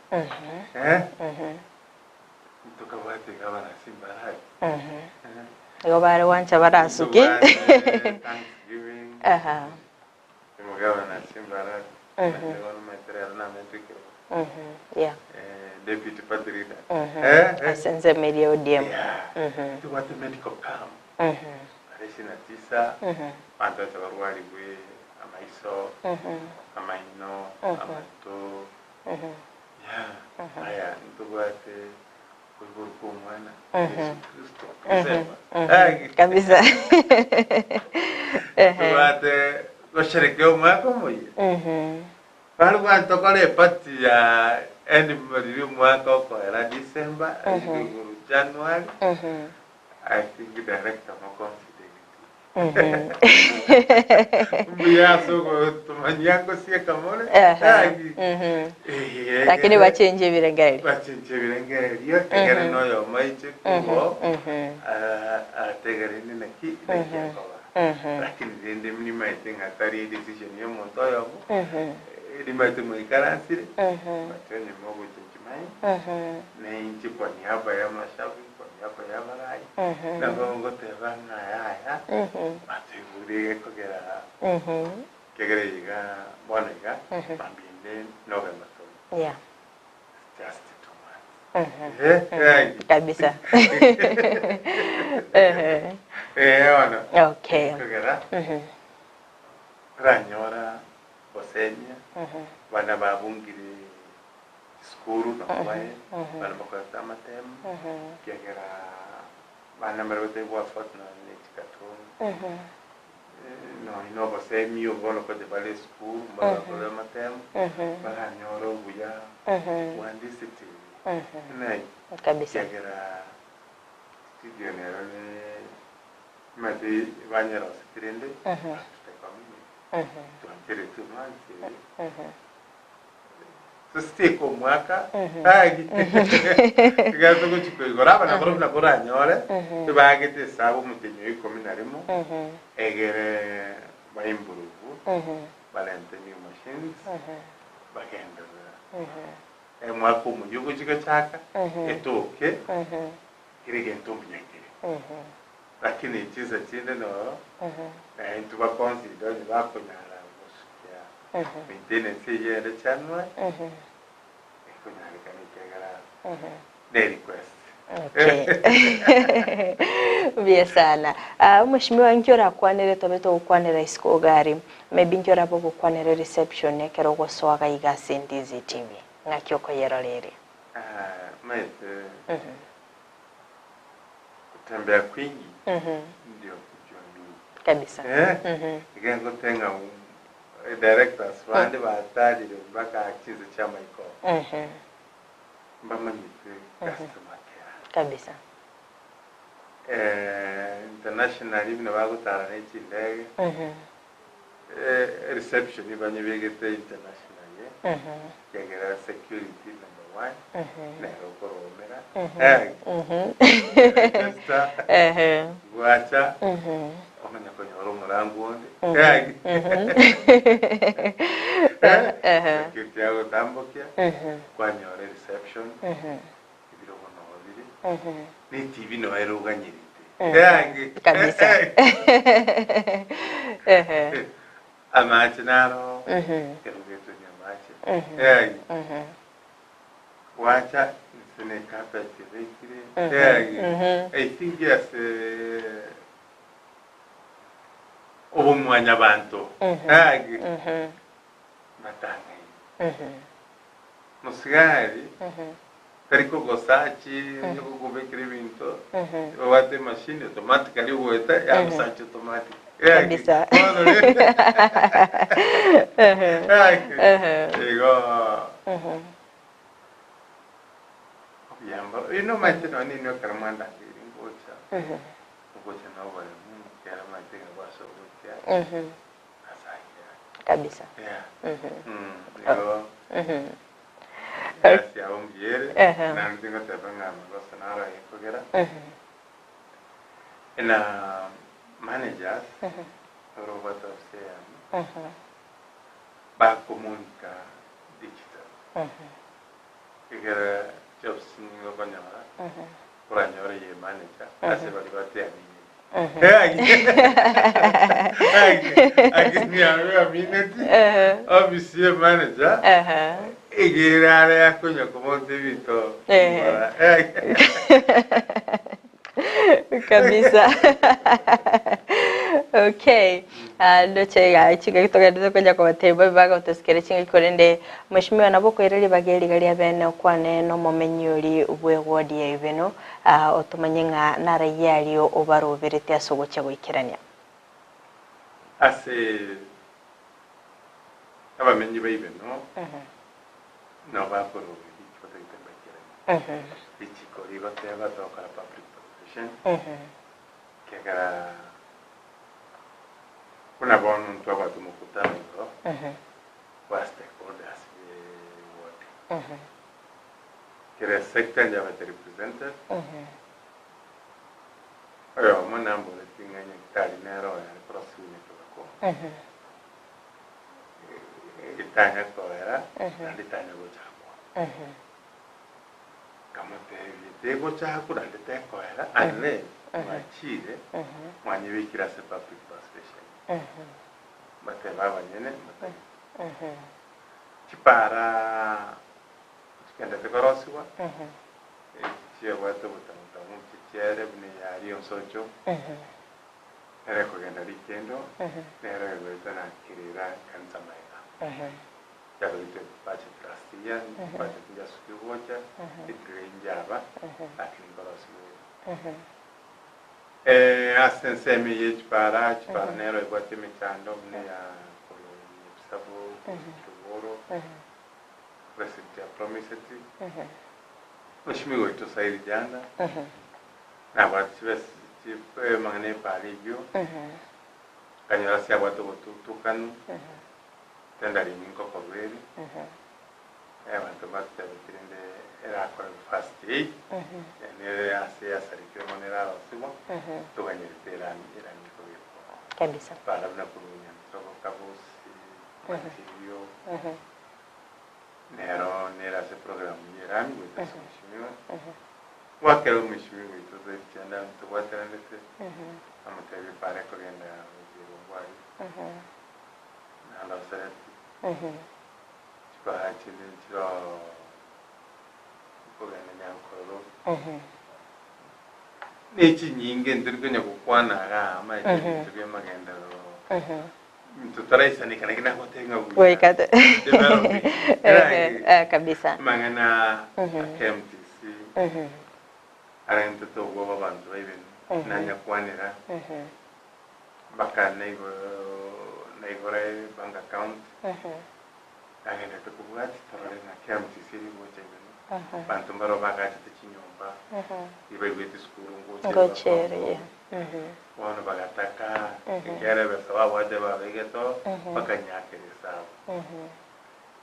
eh, ntokabwate iga. Omogabana Simbarati. Igo bare gwancha barasuki. Ntobwate Thanksgiving. Aha. Omogabana Simbarati. Naende bono omanyete rero namentwe ekerogo. Yeah. Deputy party leader. Eh, eh. Ase ensemo eria ya ODM. Yeah. Tobwate medical camp. Tarehe ishirini na tisa, abanto bacha barwarigwe amaiso, amaino, amato. Yeah. Aya ntobwate koiborwa kwa omwana Yesu Kristo December. Eh, Kabisa. Tobwate gosherekea omwaka omoyia. Bare gwantokora eparty ya end riria omwaka okoera December, igoro January. I think director mo consider Mbuya ase ogotomanyia ngosieka more. Lakini bachenje ebirengererio. Bachenje ebirengererio egere noyomo aiche korwa ategerende naki naki akoba. Lakini rende nimaete ng'a tari edecision ya omonto oyomo, nimaete moikaransire, but onye mogochenchia mind, na inche kwa niaba ya amashabiki, kwa niaba ya abarai, nabo ngoteba ng'a yaya, batoigure egekogera kegere iga bono iga, mambia ende November tore. Just 2 months. Eh, Kabisa. Eh, bono. Okay. Ekogera ranyora bosemia bana babungire sukuru nobaye bana bakorete amatemu kiagera bana mbare gotegwa fortnight nechikatoni nonya obosemia obo bono konya bare esukuru mbare amatemu baranyora obuya bwa discipline naye kiagera studio nero ne mate banyerosete rende tutakomini twanchere 2 months eri sositeka omwaka agi tigato gochika igoro abana barobwo nabo oranyore ebagete esabu omotenyi wa 11 egere baimprove barente new machines bagenderera omwaka omoyia ogochika chaka etoke kere gento omunyakere lakini chinsa chinde noro intwe baconsider onye bakonyara gosukia maintenance eyere January ekonyarekana ekiagera ne request. Okay. Mbuya sana. Mheshimiwa nki orakwanere tobe togokwanera isiko ogari maybe nki oraba ogokwanera reception ekero ogosoaga iga ase Ndizi TV ng'aki okoyerora ere? Maete kutembea kwingi ndio kujua mingi. Kabisa. Eh, igengotenga directors bande batarire mpaka chinse chia maiko mbamanyite customer care. Internationally bino bagotara ne chindege reception banyebegete internationally kiagera security number one nero okoromera register gwacha omanya konyora omorango onde security agotambokia kwanyora reception ebirogo noo bire ne TV noo eroganyerete Amache naro erugetwe ni amache gwacha nse ne carpet ebekire. I think yes, obomwanya banto batang'aini musigari tari kogosachi kogobekera ebinto babwate emashini automatically ogoeta yagosachi automatic. Igo obyamba ino maite nonye ninwe ekero mwandangeire ngocha ogocha na oboremu kero maite ng'a gwasogokia asakia. Yeah. Igo egasi yabo mbuyere naende ngoteba ng'a amagoso naro gekogera na managers oro obwate ofisi eyemo bakomonika digital egere jobs nigo okonyora. Oranyore ye manager ase baria bateamineti. Akini amineti office ye manager egere are akonya komonta ebinto ngora. Kabisa. Okay. Ah, ndoche iga chingaki togenderete konya kobatebia babe bagotosikera chingaki korende Mheshimiwa nabo okoira ribaga eri iga ria bene okwane nomomenyi ori bwe ward ya Ibeno ah, otomanye ng'a naraiyo ario obaroberete ase ogochia goikerania. Ase abamenyi ba Ibeno nabo bakoroberia eki batagete mbaikeranie. Richiko rigoteba togokora public provision ekiagera buna bono ntwabwate omokutano igoro bwa stakeholders be ward. Kera sector njabete represented, oyomo namboretie ng'a nyagetari nere oyo are korosiwa nyakebako, etanya koera naende etanya gochakwa. Nkamotebia tegochakwa naende tekoera unless mwachire mwanyebekire ase public participation. Mbatebe abanyene mbatagete. Chipara chikendete korosigwa, chiebwate obotamutamu chichiere buna eyari onsocho, nere ekogenda rikendo, nere egoeta na kerera ekanisa magega. Yabegetwe budget last year, budget njasukia gocha, edelay njaba, lakini nkorosigwa ere. Ase ensemo eye y'echipara, chipara nero ebwate emechando buna eya korwa Nyabisabu gochia Kiluguru, President apromiseti, Mheshimiwa oito Said Janda nabwate chibesa amang'ana y'epara eyio, akanyora ase abwate obotutukanu, tendering nkokorwa ere, Abanto mbatebeti rende erakorerwe first aid, nere ase yasarekire mono erarosigwa, toganyerete erami erami kobekwa. Kabisa. Bara buna korwa Nyantogo, Kabosi, Matirio, nero nere ase program ye erami goeta ase omweshimiwa. Gwakera omweshimiwa oito Zaid Chanda ntobwateranete, amotebie para ekogenda gochia aria, narosereti. Chibara chinde nchiroo okogenda nyankororo, ne chinyinge ntori konya gokwana igaa amache ebinto bia amagenderero totaraisaneka naki nagotebia ng'a buya Goika te- developing Ehe, eh, kabisa. amang'ana a KMTC arentete obwoba abanto baibene nanyakwanera mpaka naigoro naigora ebank account Nagenderete kobwatia torore ng'a KMTC eri ngocha ibeno, abanto mbaro bagachete chinyomba, riria baigwete esukuru ngocha ere Ngocha ere, bakong'u. yeah. Bono bagataka, ekiagera ebesa babwate babegete oo, bakanyakera esabu.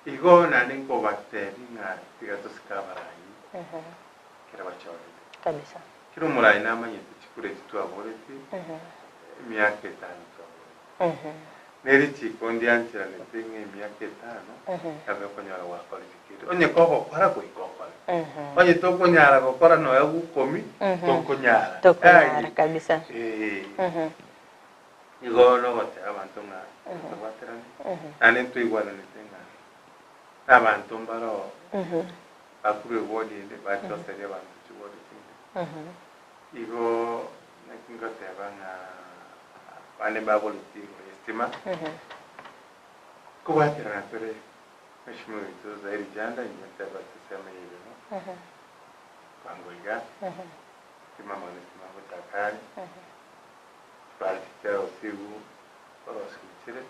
Igo naende nkobatebia ng'a tiga tosike abarai ekero bachorete. Kabisa. Kera omorai namanyete chikura echi twaboretie, emiaka etano twaboretie. Ne richiiko ndiancheranete ng'a emiaka etano nabe okonyora gwakorire kende. Onye kogokora goika okore. Onye tokonyara gokora nonya gokomi, tokonyara. Tokonyara kabisa. Eh. Igo nogoteba abanto ng'a tobwaterane, naende ntoigwananete ng'a nabanto mbaroo bakurwa eward ende bachoseria abanto chiward chinde. Igo naki ngoteba ng'a abande mbaboretie igoro y'estima, nkobwaterana tore Mheshimiwa oito Zairi Janda inwe teba ensemo ya Ibeno, bwango iga, stima mono estima ngochaka are, chibare chichiarosiwu korosiwu chire,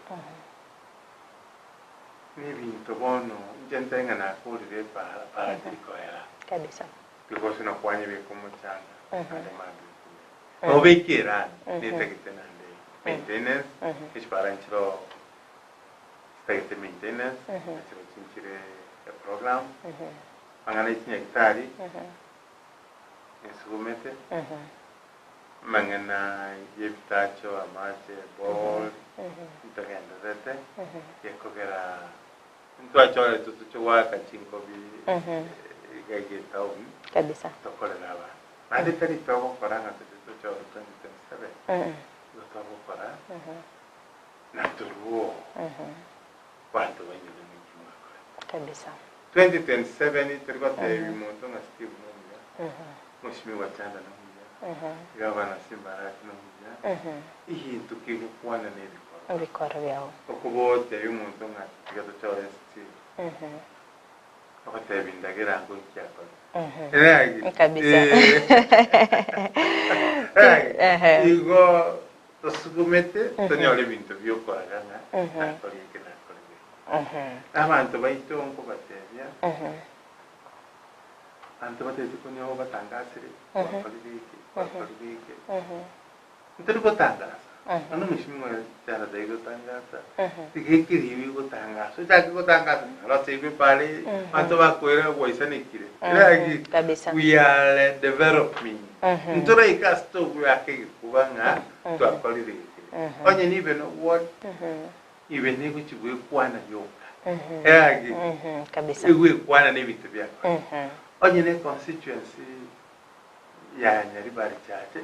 nebinto bono inche ntae ng'a nakorire epara, para teri koera. Kabisa. Because nokwanyebeka omochanga naende mambia okumera. Nobeke erami netagete naende maintenance, echipara nchiroo chitagete maintenance, nachiro chinchire eprogram, amang'ana ya chinyagitari ensugumete, amang'ana ya ebitacho, amache, borehole, ntogendererete gekogera Ntwachoretwe toche goaka chinkobi iga iga etaoni Kabisa. tokorere abanto. Naende tari togokora ng'a toche tochore 2027, igo togokora na torue oo abanto bainyore ng'a inki mwakorete. Kabisa. 2027 tori gotebia monto ng'a Steve nomuya, Mweshimiwa Chanda nomuya, Gavana Simba Arati nomuya, egento kegokwana nebikorwa. Ebikorwa biao. Okoba otebia omonto ng'a tiga tochore Steve, Agotebia indagera ango inki akore. Eragi. Kabisa. Eragi. Igo tosugumete tonyore ebinto biokoraga ng'a nakore eke nakore eke. Abanto baito nkobatebia abanto batagete konya obatangasire gwakorire eke gwakorire eke. Ntori gotangasa, nonya omosimi oye chara tari gotangasa, tiga ekeribu egotangasa, ochake gotangasa naro ase igwe pare abanto bakoira gwaisanekire. Eragi Kabisa. we are developing. Ntoraika ase togoaka egekuba ng'a twakorire eke. Onye nibe nobwori, ibe negochi gwekwana yoka. Eragi Kabisa. egwekwana na ebinto biakorire. Onye ne constituency ya Nyaribari Chache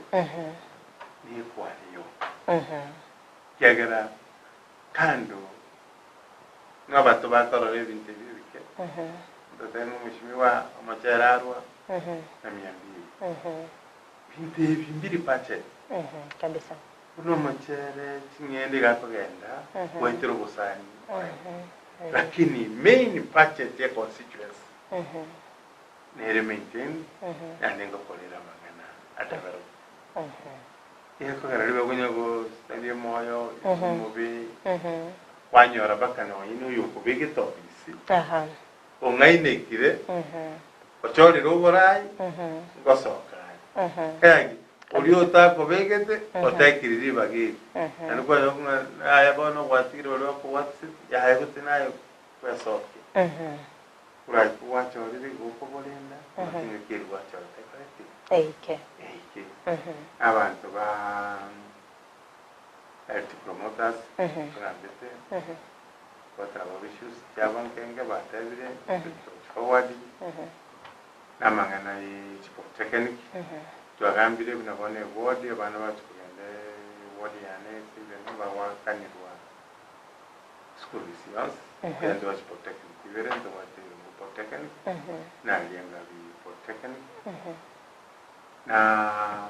nekwane yoka, ekiagera kando ng'abato bakorora ebinto ebi ebike, ntotebe ng'a omweshimiwa omochere arwa na mia mbili, binto ebi mbiri budget. Kabisa. Buna omochere ching'ende iga akogenda goetera obosani, lakini main budget ya constituency Nere maintain naende ngokorera amang'ana a development. Egekogera ribe okonya gosaria omoyo omobe kwanyora mpaka nonye na oyo okobegete ofisi ong'ainekire ochorire oborai ngosoka are. Eagi oria otakobegete otekire ribaga eri naende kwanyora ng'a yaya bono gwatigire baria bakobwatiseti yaya gose naye gwesokia. Oraike gwachorire igo okoborenda, naki engaki eria gwachorete ekore ki? Eike. Eike. Abanto ba health promoters bagambete, bataba issues chiabo nkenge batebire, forward, na amang'ana ye chipolytechnic, twagambire buna bono eward, abana bachi kogenda eward yane ase ebinto bagoakanirwa. School fees yonsi ekiagera ntobwate chipolytechnic ibere ntobwate Rongo polytechnic na Riengabi polytechnic na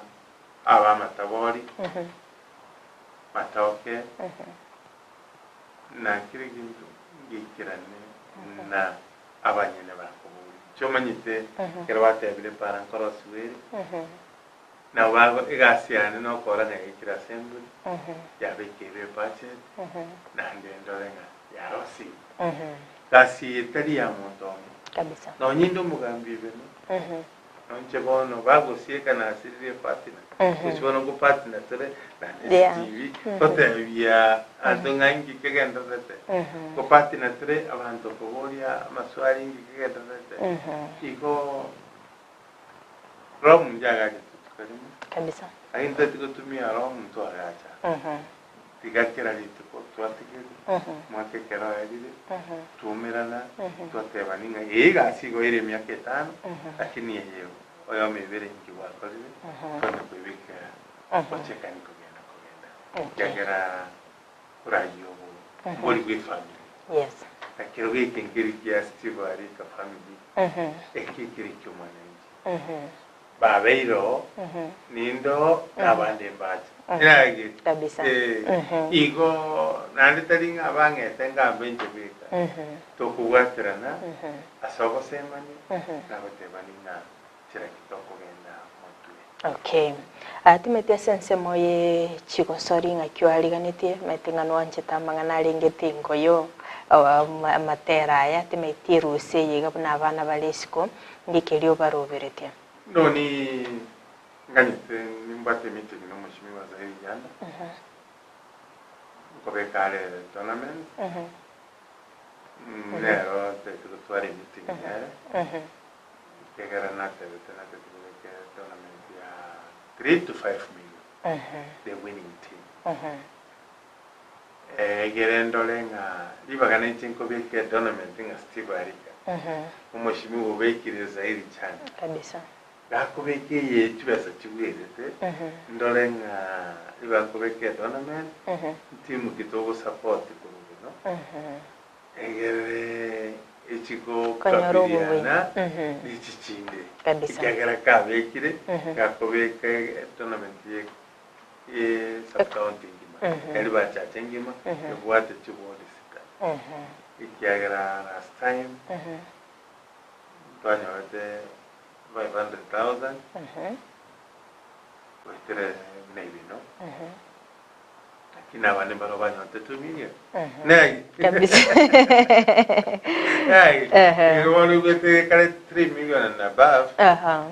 aba amatabori matoke na kera egento ngeikerane na abanyene bakoboria. Inche omanyete ekero batebire para nkorosiwa ere. Nabo bago egasi yane nokora ng'a yaikire ase embura, yabekeirwe ebudget, naende ndore ng'a yarosire. Gasi eye tari ya monto omo. Kabisa. Nonye inde omogambi Ibeno, nonche bono bagosieka nasirire epartner, gochi bono nkopartner tore na Stevie, totebia anto ng'a inki kegendererete, nkopartner tore abanto koboria amaswali inki kegendererete, igo. Roho omonto agacha rituko rimo, Kabisa. lakini totari gotumia roho omonto agacha. Tiga kera rituko twatigere, omwaka ekero oerire, twaumerana, twatebani ng'a eye egasi igo ere emiaka etano, lakini eye oyomo ebere inki gwakorire, twanya koebeka gochekani kogenda kogenda. Ekiagera orayie obo mbori bwa efamiri. Yes. Na kero geke nkeri kia Steve Arika family, eki ekere eki'omwananchi. Babeire oo, ninde oo, na abande mbache. Erage. Kabisa. Eh, igo naende tari ng'a abang'ete ngambe inche bweka. Tokobwaterana ase ogosemania na gotebani ng'a nchera ki tokogenda motwe. Okay. Ah, timeti ase ensemo ye chigosori ng'aki oariganetie, maete ng'a nwanchete amang'ana arenge tingoyo amatera aya, timeti erusia eye iga buna abana bare isiko, ng'iki erio obaroberetie. Noni nganyete nimbwate emeeting na omweshimiwa Zaheer Janda, nkobeka are tournament, nero ntagete gotwara emeeting nere. Ekiagera natebete natete kobeka etournament ya 3 to 5 million the winning team. Egere ndore ng'a ribaga nainche nkobeka etournament ng'a Steve Arika omweshimiwa obekire Zairi Chanda. Kabisa. Gakobeka eye chibesa chibwerete, ndore ng'a ibakobeka etournament, ntimu ki togosupport korwa bino, egere echi Konyora obobui. gokabiliana na echi chinde. Kabisa. Ekiagera kabekire, gakobeka etournament ye ye sub county engima, eri bachache engima, ebwate chiward sita. Ekiagera last time, ntwanyorete 500,000 goetera buna ebino lakini abande mbaro banyorete 2 million Nai. Kabisa. Nai. Ehe. Igo bono oigwete kare 3 million and above Aha.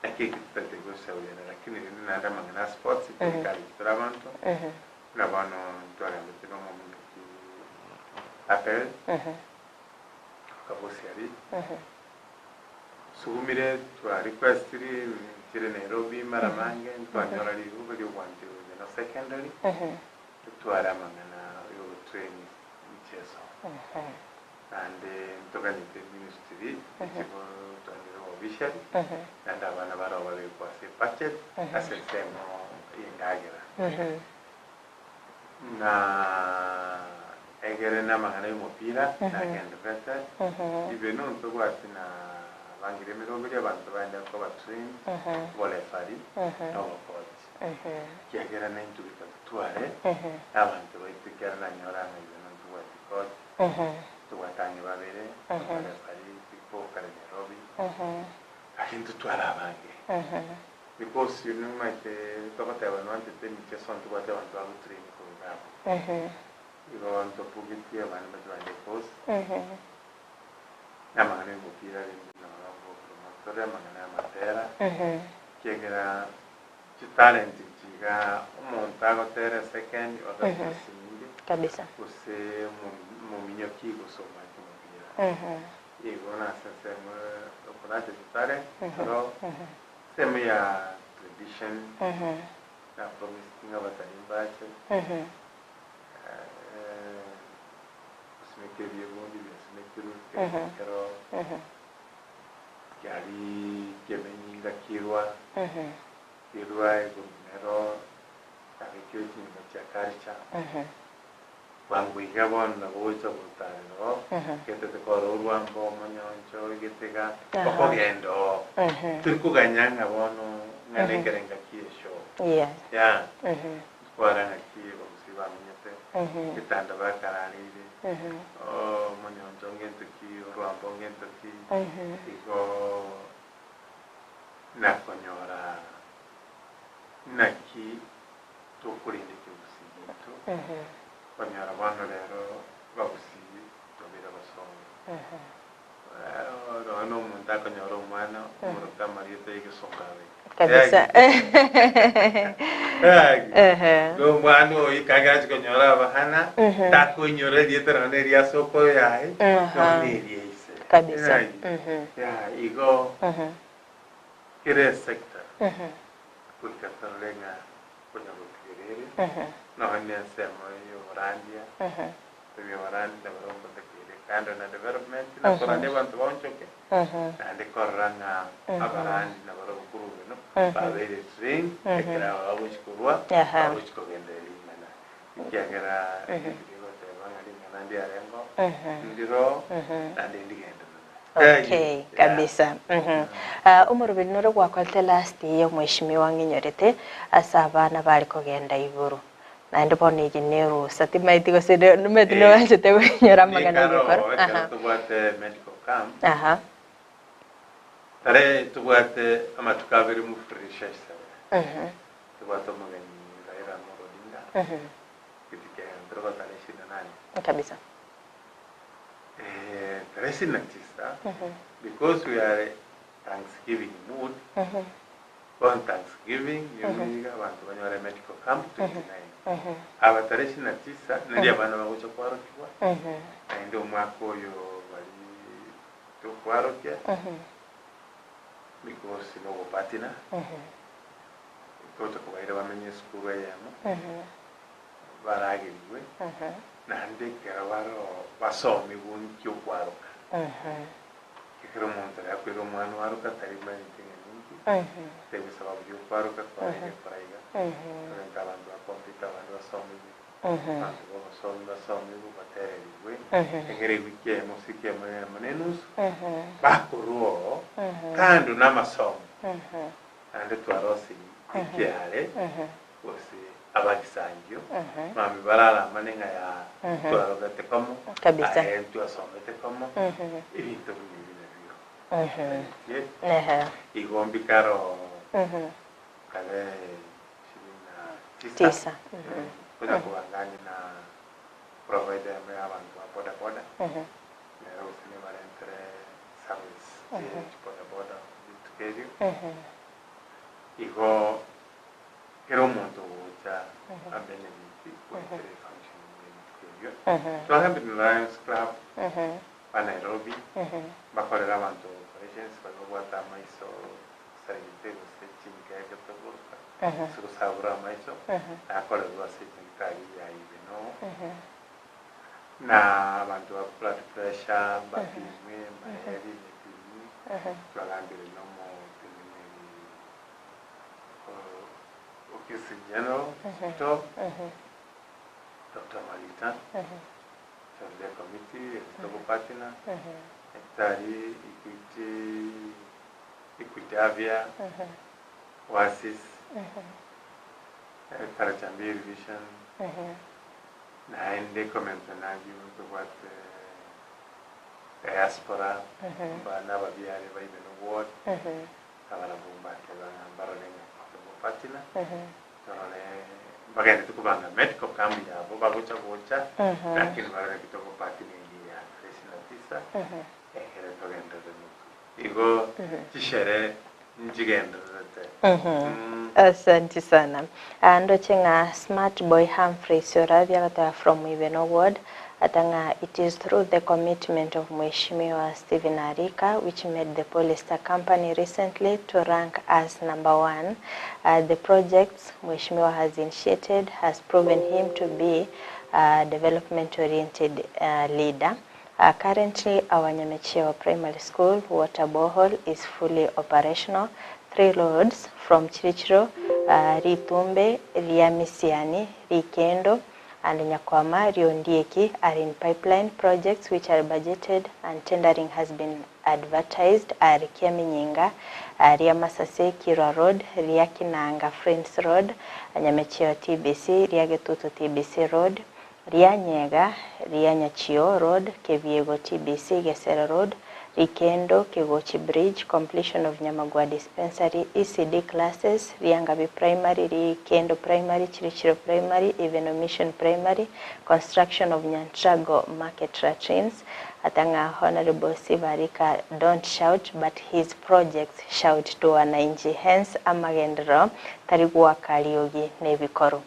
naki eki totagete gosauriana lakini rende naende amang'ana a sports teri tore abanto buna bono ntwagambete na omominyoki Abel Kabusiari Sugumire twa requestiri nchire Nairobi mara mange ntwanyora riruba riogwancherwa Ibeno secondary totware amang'ana yogotrain micheso naende ntoganyete ministry eche gotwanera officially naende abana baroo babekwa ase ebudget ase ensemo yendagera Na egere namang'ana y'omopira nagendererete, ibe nontobwati na bangire emeroberio abanto baende koba trained, oborefari na obokochi. Ekiagera naintwe goika totware abanto baito ekiagera nanyora ng'a ibe nontobwati coach, ntobwate ang'e babere, abarefari before kare Nairobi, lakini ntotware abange. Because you nimaete togoteba nwanchete emicheso ntobwate abanto bagotrain korwa iga abwo. Igo ntobugetie abande mbache bande course. Na amang'ana y'omopira rende noro ngopromote tore amang'ana y'amatera, ekiagera chitalent echi iga omonto agotera esecond otagete chinyinge, Kabisa. gose omominyoki gose omanyete omopira. Igo nase ensemo okonacha chitalent toro. Ensemo ya tradition na promised ng'a abatalii mbache gosimeka ebiabundi biasimekirwe ekero kiari ki'emenyinga kirwa kirwa igoro nero abekire chinyomba chia culture. Bwango iga bono nabo gocha gotarera oo, getete kore orwambo, omonyoncho, egetega, okogenda oo. Tori koganya ng'a bono ng'a nekere ngaki eshow. Yeah. Twara ng'aki abagusii bamenyete, egetanda bakarareire, omonyoncho ngento ki, orwambo ngento ki, igo nakonyora naki tokorenda ekegusii giaito, konyora bono rero abagusii tobere abasongo. Nonya na omonto akonyora omwana omoroke amarieta ya egesongo abe. Kabisa. Igo omwana oyo ekagera achia konyora abana, takoinyora erieta nonya na eria sokoro yaye, nonya na eria ise. Kabisa. Igo kera esector goika torore ng'a konya gotigera ere, nonya na ensemo y'oborandia, ebioborandia nabo ngotakeire kando na development, na korandia abanto baonchoke, naende korora ng'a abarandi nabarobwo korwa obeno babeire trained, ekero aba bagochi korwa, bagochi kogendereria ring'ana. Ekiagera Bibilia egoteba ng'a ring'ana ndiarengeo, ndiroo, naende ndigenderere. Okay, kabisa. Ah, omoroberi nore gwakorete last year omweshimiwa ng'inyorete ase abana bare kogenda igoro. Naende bono eye nerusa timaeti gose nimaeti noanchete koinyora amang'ana Nikaro egekoro. ekero Aha. tobwate medical camp, Aha. tare tobwate amatuko abere mufurisha isere. Tobwate omogeni Raila Amolo Odinga, geti kiaye tore tarehe ishirini na nane. Kabisa. Tarehe 29 because we are thanksgiving mood bono thanksgiving nigo abanto banyore medical camp 29 aba tarehe 29 naria abana bagocha kwarokigwa naende omwaka oyo bari tokwarokia because nogopatina togocha kobaira bamenye esukuru eyemo baragerigwe Naende ekero baroo basomigwe inki okwaroka, ekero omonto aria akoira omwana oaroka tari manyete ng'a ninki. Tebia esababu ya okwaroka kore iga kora iga. Torente abanto ba computer abande basomigwe, abanto ba obosomi basomigwe batererigwe, egere ewiki eyemo gose ewiki eyemo eyemo na enusu, bakorwa oo kando na amasomo, naende twarosirie ekiare gose abagisangio, mambia bararamane ng'a yaa ntwarogete komo, Kabisa. aye ntwasomete komo, ebinto buna ebi nabio Ehe. Igo mbikaro tarehe ishirini na tisa. Tisa. Konya kobangani na provider yamo ya abanto ba boda boda. Nere gose nibarentere service ye chiboda boda rituko erio. Igo kera omonto ogocha abenefit goetera efunction ye rituko erio. Twagambire na Lions Club. Ba Nairobi mbakorere abanto operations baria babwate amaiso sarigete gose chinkeke togoroka gose gosabura amaiso nakorerwe ase enyagitari ya Ibeno na abanto ba blood pressure mbapimwe malaria epimwe twagambire na omoteneneri o Kisii General Hospital Doctor Marita. Tore committee ase togopartner, Daktari Equity, Equity Avia, Oasis, Karachambiri Vision, naende commento nayio ntobwate diaspora, abana ababiare ba Ibeno ward, abarabwo mbateba ng'a mbarore ng'a togopartner. Torore mbagenderete kobanga medical camp yabo bagocha gocha, lakini barore ki togopartner eye ya tarehe ishirini na tisa, ekere togenderere motwe. Igo chishere nchigendererete. Asanti sana. Ah, ndoche ng'a Smart Boy Humphrey Siorabi agoteba from Ibeno Ward, ata ng'a it is through the commitment of Mheshimiwa Stephen Arika which made the Polestar company recently to rank as number one. The projects Mheshimiwa has initiated has proven him to be a development oriented leader. Currently our Nyamecheo Primary School water borehole is fully operational. Three roads from Chirichiro, Ritumbe, Riamisiani, Rikendo and Nyakwama, Riondieki are in pipeline projects which are budgeted and tendering has been advertised are Kiaminyinga, Riamasase, Kirwa Road, Riakinanga, Friends Road, Nyamecheo TBC, Riagetutu TBC Road, Rianyega, Rianyachio Road, Kebiego TBC, Gesero Road, Rikendo, Kegochi Bridge, Completion of Nyamagwa Dispensary, ECD Classes, Riangabi Primary, Rikendo Primary, Chirichiro Primary, Iveno Mission Primary, Construction of Nyantrago Market Latrines, Ata ng'a Honourable Sibarika don't shout but his projects shout to wananchi hence amagenderero tari goaka riogi nebikoru.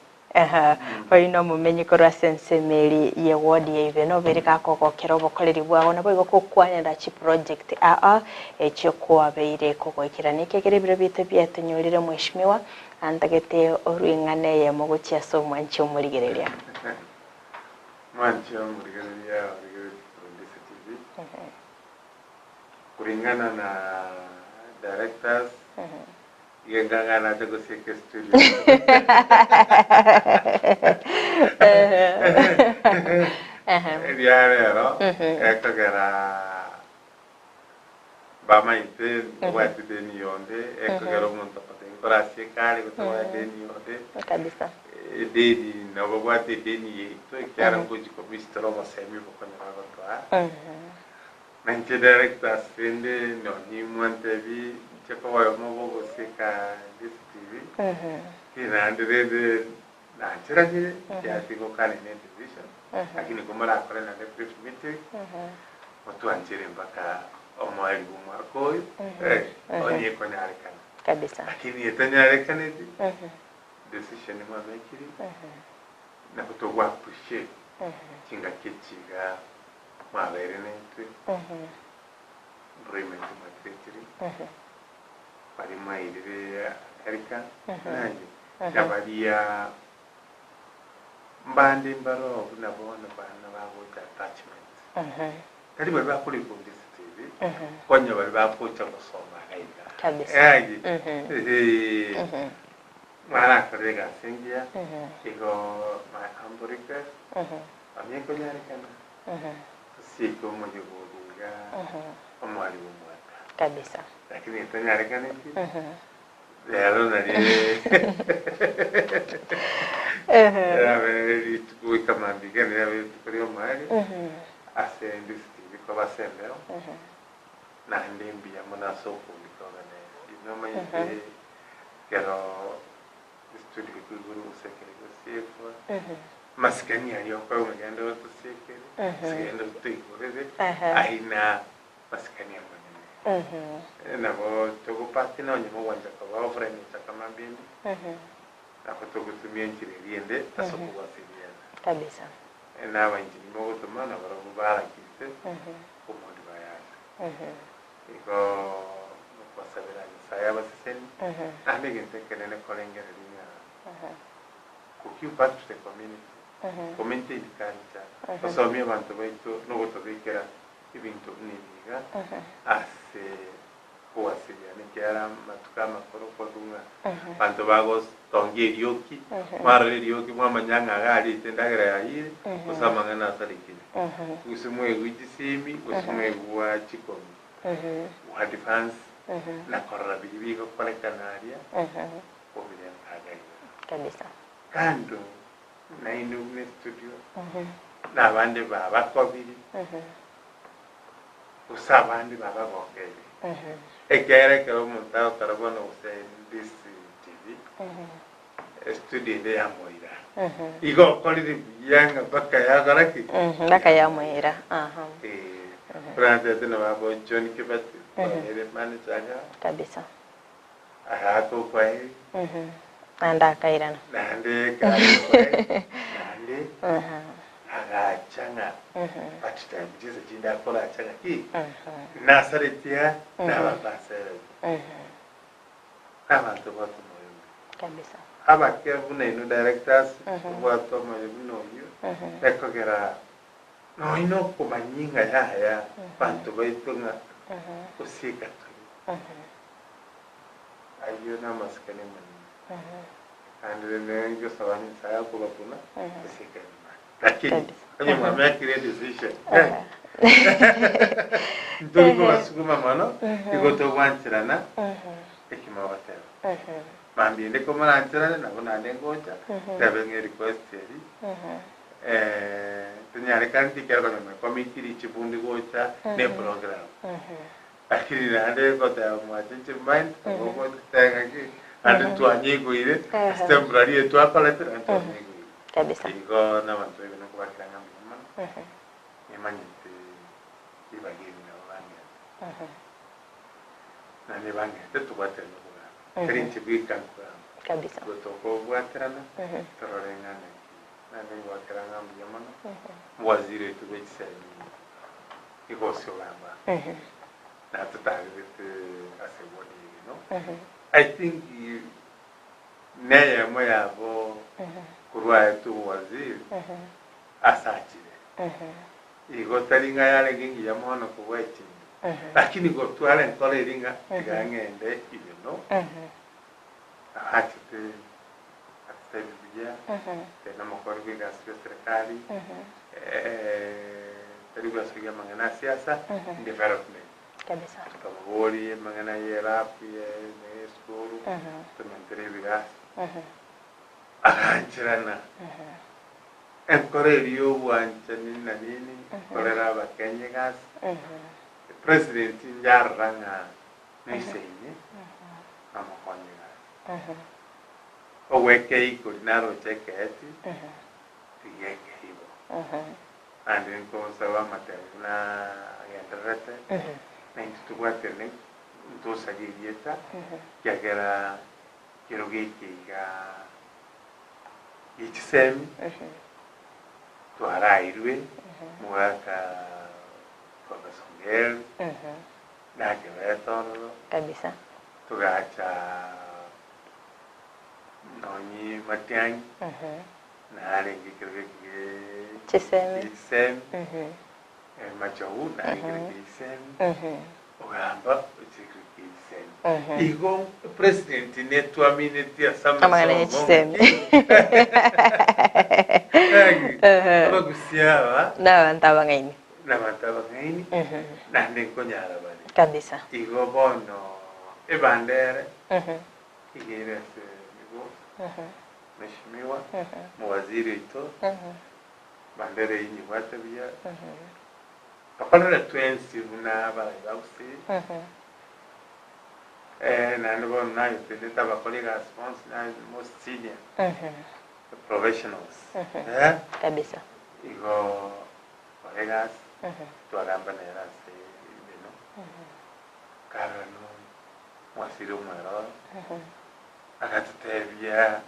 Oyo nomomenyi korwa ase ensemo eri ye ward ya Ibeno obeire gakogokera obokoreri bwao naboigo gokwanera chiproject aa echio kwabeire kogoikerania ekiagera ebiro biaito biatonyorire mweshimiwa antagete orue ing'ana eyemo gochia ase omwanchi omorigereria. Mwanchi omorigereria origereria Producer TV kulingana na directors Iga ngang'ana nacha gosieka estudio. Eria rero ekogera bamaite obwate deni yonde ekogera omonto akote nkorasie ekare gose obwate deni yonde Kabisa. edeni nabo babwate edeni yaito ekiagera ngochi komisitora obosemi bokonyora gotoa. Na inche directors rende nonye mwantebi inche koba oyomo bogosieka this TV naende rende nancheranire kiasi gokane ne decision lakini komorakore naende brief meeting motwanchere mpaka omoerio bwa omwaka oyo onye ekonyarekana Kabisa. lakini etanyarekaneti decision mwamekiri nabo togo appreciate chingaki echi igaa. Mwabeire naintwe, employment mwatiretire, baria mwairire America, naye na baria mbande mbaro buna bono bana bagocha attachment. Tari baria bakorikwa DCTV, konya baria bagocha gosoma iga iga. Kabisa. Yagi. Mhm. Eh. Mhm. Mwarakorire egasi engiya, Mhm. igo my humble request, Mhm. onye ekonyarekana, Mhm. tosieke omoyega oria iga, Mhm. omwari bwa omwaka. Kabisa. Lakini etanyarekaneti, Mhm. rero nari erabe rituko goika mambia iga nerabe rituko ria omoerio, Mhm. ase ndisitive koba ase embeo, Mhm. naende mbuya mono ase okondika organize. Nomanyete ekero estudio ekoigorwa gose ekero egosiekwa, amasikani aria okoegwa genda otosiekere, gose genda otoigorere, aye na amasikani amanene. Nabo togopartner onye mogwancha koba offline gochaka mambia ende, nabo togotumia enchera eria ende ase okobwaseriana. Kabisa. Na abainchini mogotoma nabarobwo barakirite omonto bayasa. Igo nokobasabera Nyasaye abaseseni, naende egento ekenene korengereria ng'a go give back to the community, go maintain culture, gosomia abanto baito na ogotobekera ebinto buna ebi iga ase kowasiriana ekiagera amatuko amakoro kwarwa ng'a abanto bagotongia erioki, mwarora erioki mwamanya ng'a iga ariete endagera yayire gose amang'ana asarekire. Gose mwaigwa chisimi gose mwaigwa chikomi, go advance na korora biria bigokorekana aria obirente iga iga. Kabisa. Kando nainwe buna estudio na abande babakobiri gose abande babagokeire. Ekiagera ekero omonto agokora bono gose this TV, estudio ende yamoira. Igo okorire buya ng'a mpaka yakora ki? Mpaka yamoira. Aha. Eh, Francis na babo John Kibati, ere manager iga. Kabisa. Agaaka okwaheri. Naende akairana. Naende ekero aria okwaheri, naende agacha ng'a but time chinsa chinde akoracha ng'a ki, nasaretie aa, naba mbasereti. Nabanto bwate omoyo omuya. Kabisa. Abake buna inwe directors, obwate omoyo buna oyio, ekogera nonya na okomanyia ng'a yaya abanto baito ng'a gosieka tore. Ayio namasikani amanene. Naende rende ngosaba Nyasaye okobakuna gosieka nyuma. Lakini onye mwamekire edecision, ntori kobasukuma mono, igo togwancherana eki mogoteba. Mambia ende komorancherane nabo naende ngocha, tebe ng'a erequest eri, tonyarekaneti ekero konya mwekomitiri chibundi gocha na eprogram. Lakini naende ngoteba mwachenche mind, nabo ogoteba ng'aki, naende twanyegoire, ase temporary eye twakorete naende twanyegoire. Kabisa. Igo na abanto babe nokobakera ng'a mbuya mono, nimanyete ribaga eri nabo bang'ete. Naende bang'ete tobwaterane okogamba. Tari inche bweka nkogamba. Kabisa. Igo tokobwaterana, torore ng'a naki. Naende ngwakera ng'a mbuya mono, omowaziri oito bwe chisemi igo ase ogamba, na totarerete ase ward eye no. I think neyemo yabo korwa aetwe obowaziri ase achire. Igo tari ng'a yarenge engiya mono kobua echinde, lakini gotwara enkoro eria ng'a tiga ng'ende ibe no, abachete atotebi buya, tari nomokori bw'egasi bw'eserekari, tari gwesogia amang'ana a siasa, development. Kabisa. Tokamoboria amang'ana ya erabu ya esukuru, tomentere ebirasi, agancherana. Enkoro eria y'obwanchani na nini, korera abakenya egasi, president injarora ng'a noisaine, namokonye egasi. Ogwekei koria naroche ekeeti, tiga ekei bo. Naende nkosaba amatemo buna agendererete, na intwe tobwaterane ntosarie erieta, ekiagera kero geke iga gie chisemi, twarairwe mogaka Professor Ongeri, nakebete ororo, Kabisa. togacha nonye Matiang'i, narenge ekero geke gie Chisemi. gie chisemi, Machogu narenge ekero gie chisemi, ogamba ochire ekero gie chisemi. Igo president netwaminetie ase Amang'ana amasomo ye chisemi. ng'aki abagusii aba Nabanto abang'aini. nabanto abang'aini naende nkonyara bare. Kabisa. Igo bono ebandere iga ere ase Migosi, Mheshimiwa, Mowaziri oito, bandera eyio nyebwate buya, Tokorere twensi buna abarai ba Gusii, naende bono nayotenete abakori egasi bonsi na most senior professionals Kabisa. igo kora egasi twagamba nere ase ebino karora no mwasiri omweroro agatotebia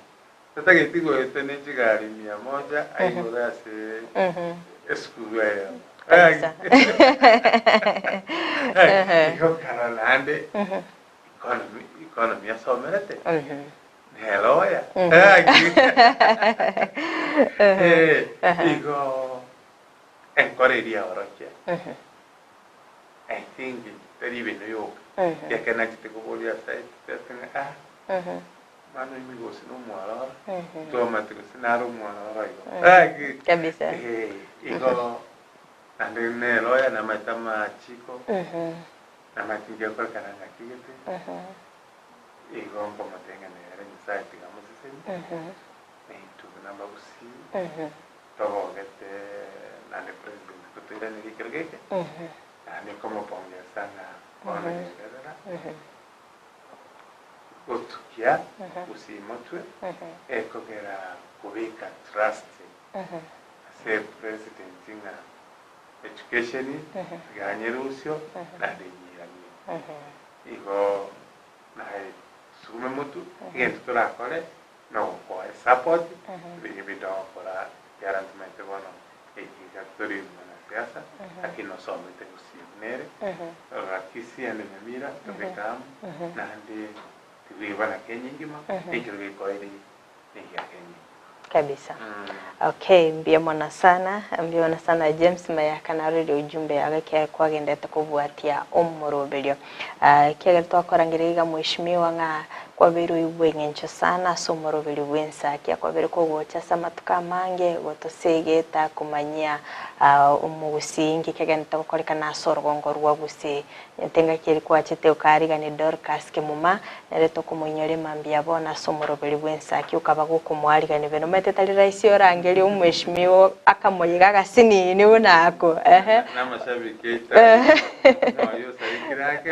Tatageti goeta ne chigari mia moja aigoro ase esukuru eyemo. Kabisa. Igo kara naende economy economy asomerete ne lawyer. Igo enkoro eria yaorokia I think tari ibeno yoka ekiagera nachete koboria ase ng'a ah Mano ime gose nomwororo, twamanyete gose nare omwororo igo. Gaki. Kabisa. Eh, igo naende nere oyo namanyete amachiko, namanyete inki gekorekana ng'aki gete, igo nkomotenga nere Nyasaye tiga amosesenie, na intwe buna abagusii, togogete naende president gotoiraneria ekero geke, naende nkomopongesa ng'a bono genderera. Gotukia gose motwe ekogera kobeka trust ase president ng'a education tiganyerusia naende nyiranie. Igo naye tusugume motwe egento torakore nogokoa esupport ebinto binde ogokora ekiagera ntomanyete bono eki iga tori mwanasiasa lakini nosomete gusii buna ere rora Kisii ande Nyamira tobeke amo naende tibweba na Kenya engima ekero gekoeire negia Kenya engima. Kabisa. Okay, mbuya mono sana, mbuya mono sana James Mayaka narorire ujumbe yago ekiagera kwagendete kobwatia omoroberio. Ah, ekiagera twakorangeria iga mheshimiwa ng'a kwabeire oigwe eng'encho sana ase omoroberio bw'ensakia, kwabeire kogocha ase amatuko amange gotosegeta komanyia ah, omogusii inki kegenderete gokorekana ase orogongo rwa Gusii. Nyete engaki eria kwachete okarigania Dorcas Kemuma, nere tokomoinyora emambia bono ase omoroberi bw'ensaki okaba gokomoarigania bene omanyete tari rahisi orangerie omweshimiwa akamoyega agasinini buna ako ehe. Namashabiki aito aria noyo osarikire ake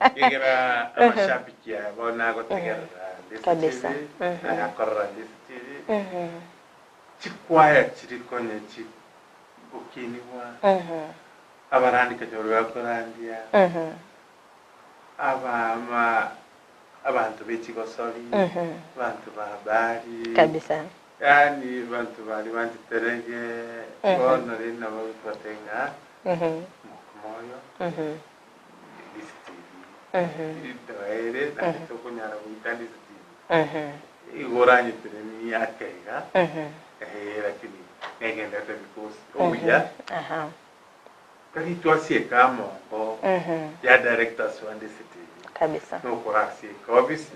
ekiagera amashabiki aya bono agotegerera Ndisi Kabisa. TV na akorora Ndisi TV chikwaya chiri konye chigokinigwa Abarandi kanyoro bakorandia, abama abanto be chigosori, abanto ba habari, Kabisa. yaani abanto baria banchete reggae, bono rende nabo tobate ng'a mokomoyo Ndisi TV ndoere naende tokonyara goita Ndisi TV igo oranyetire miaka iga lakini negenderete because obuya Tari twasieka amongo ya directors wa Ndisi TV Kabisa. nokorasieka ofisi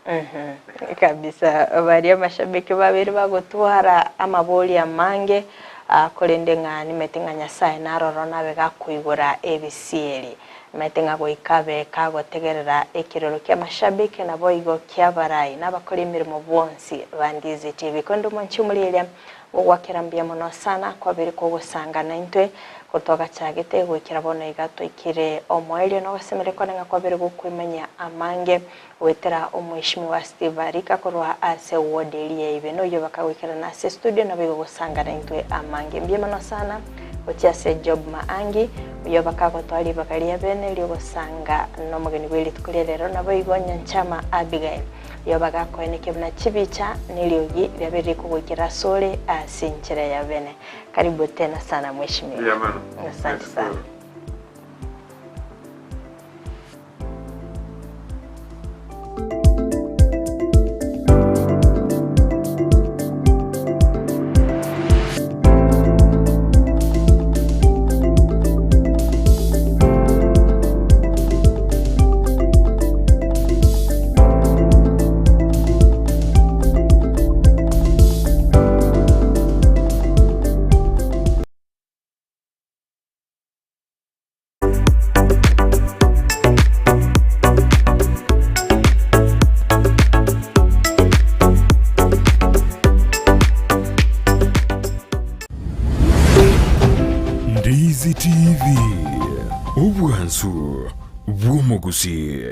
akeiga. Kabisa baria amashabiki babere bagotwara amabori amange ah, korende ng'a nimete ng'a Nyasaye naroro nabe gakoigora ebisieri nimete ng'a goika abe kagotegerera ekerero kia amashabiki naboigo kiabarai nabakora emeremo bonsi ba Ndizi TV korende omonche omorieria Gogoakera mbuya mono sana kwabere kogosanga naintwe, gotwagachagete goikera bono iga twaikire omoerio nogosemeria kwane ng'a kwabere gokwemanyia amange goetera omweshimiwa Steve Arika korwa ase ward eria ya Ibeno oyio bakagoikerana ase estudio naboigo gosanga naintwe amange. Mbuya mono sana gochia ase Job Maangi oyio bakagotoa ribaga ria bene riogosanga nomogeni bwe rituko ria rero naboigo Nyanchama Abigail. Erio bagakoenekia buna chibicha neriogi riabe rikogoikera asore ase enchera ya bene. Karibu tena sana mheshimiwa. Mbuya mono. Asante sana. Nashukuru. Obwansu bw'omogusii.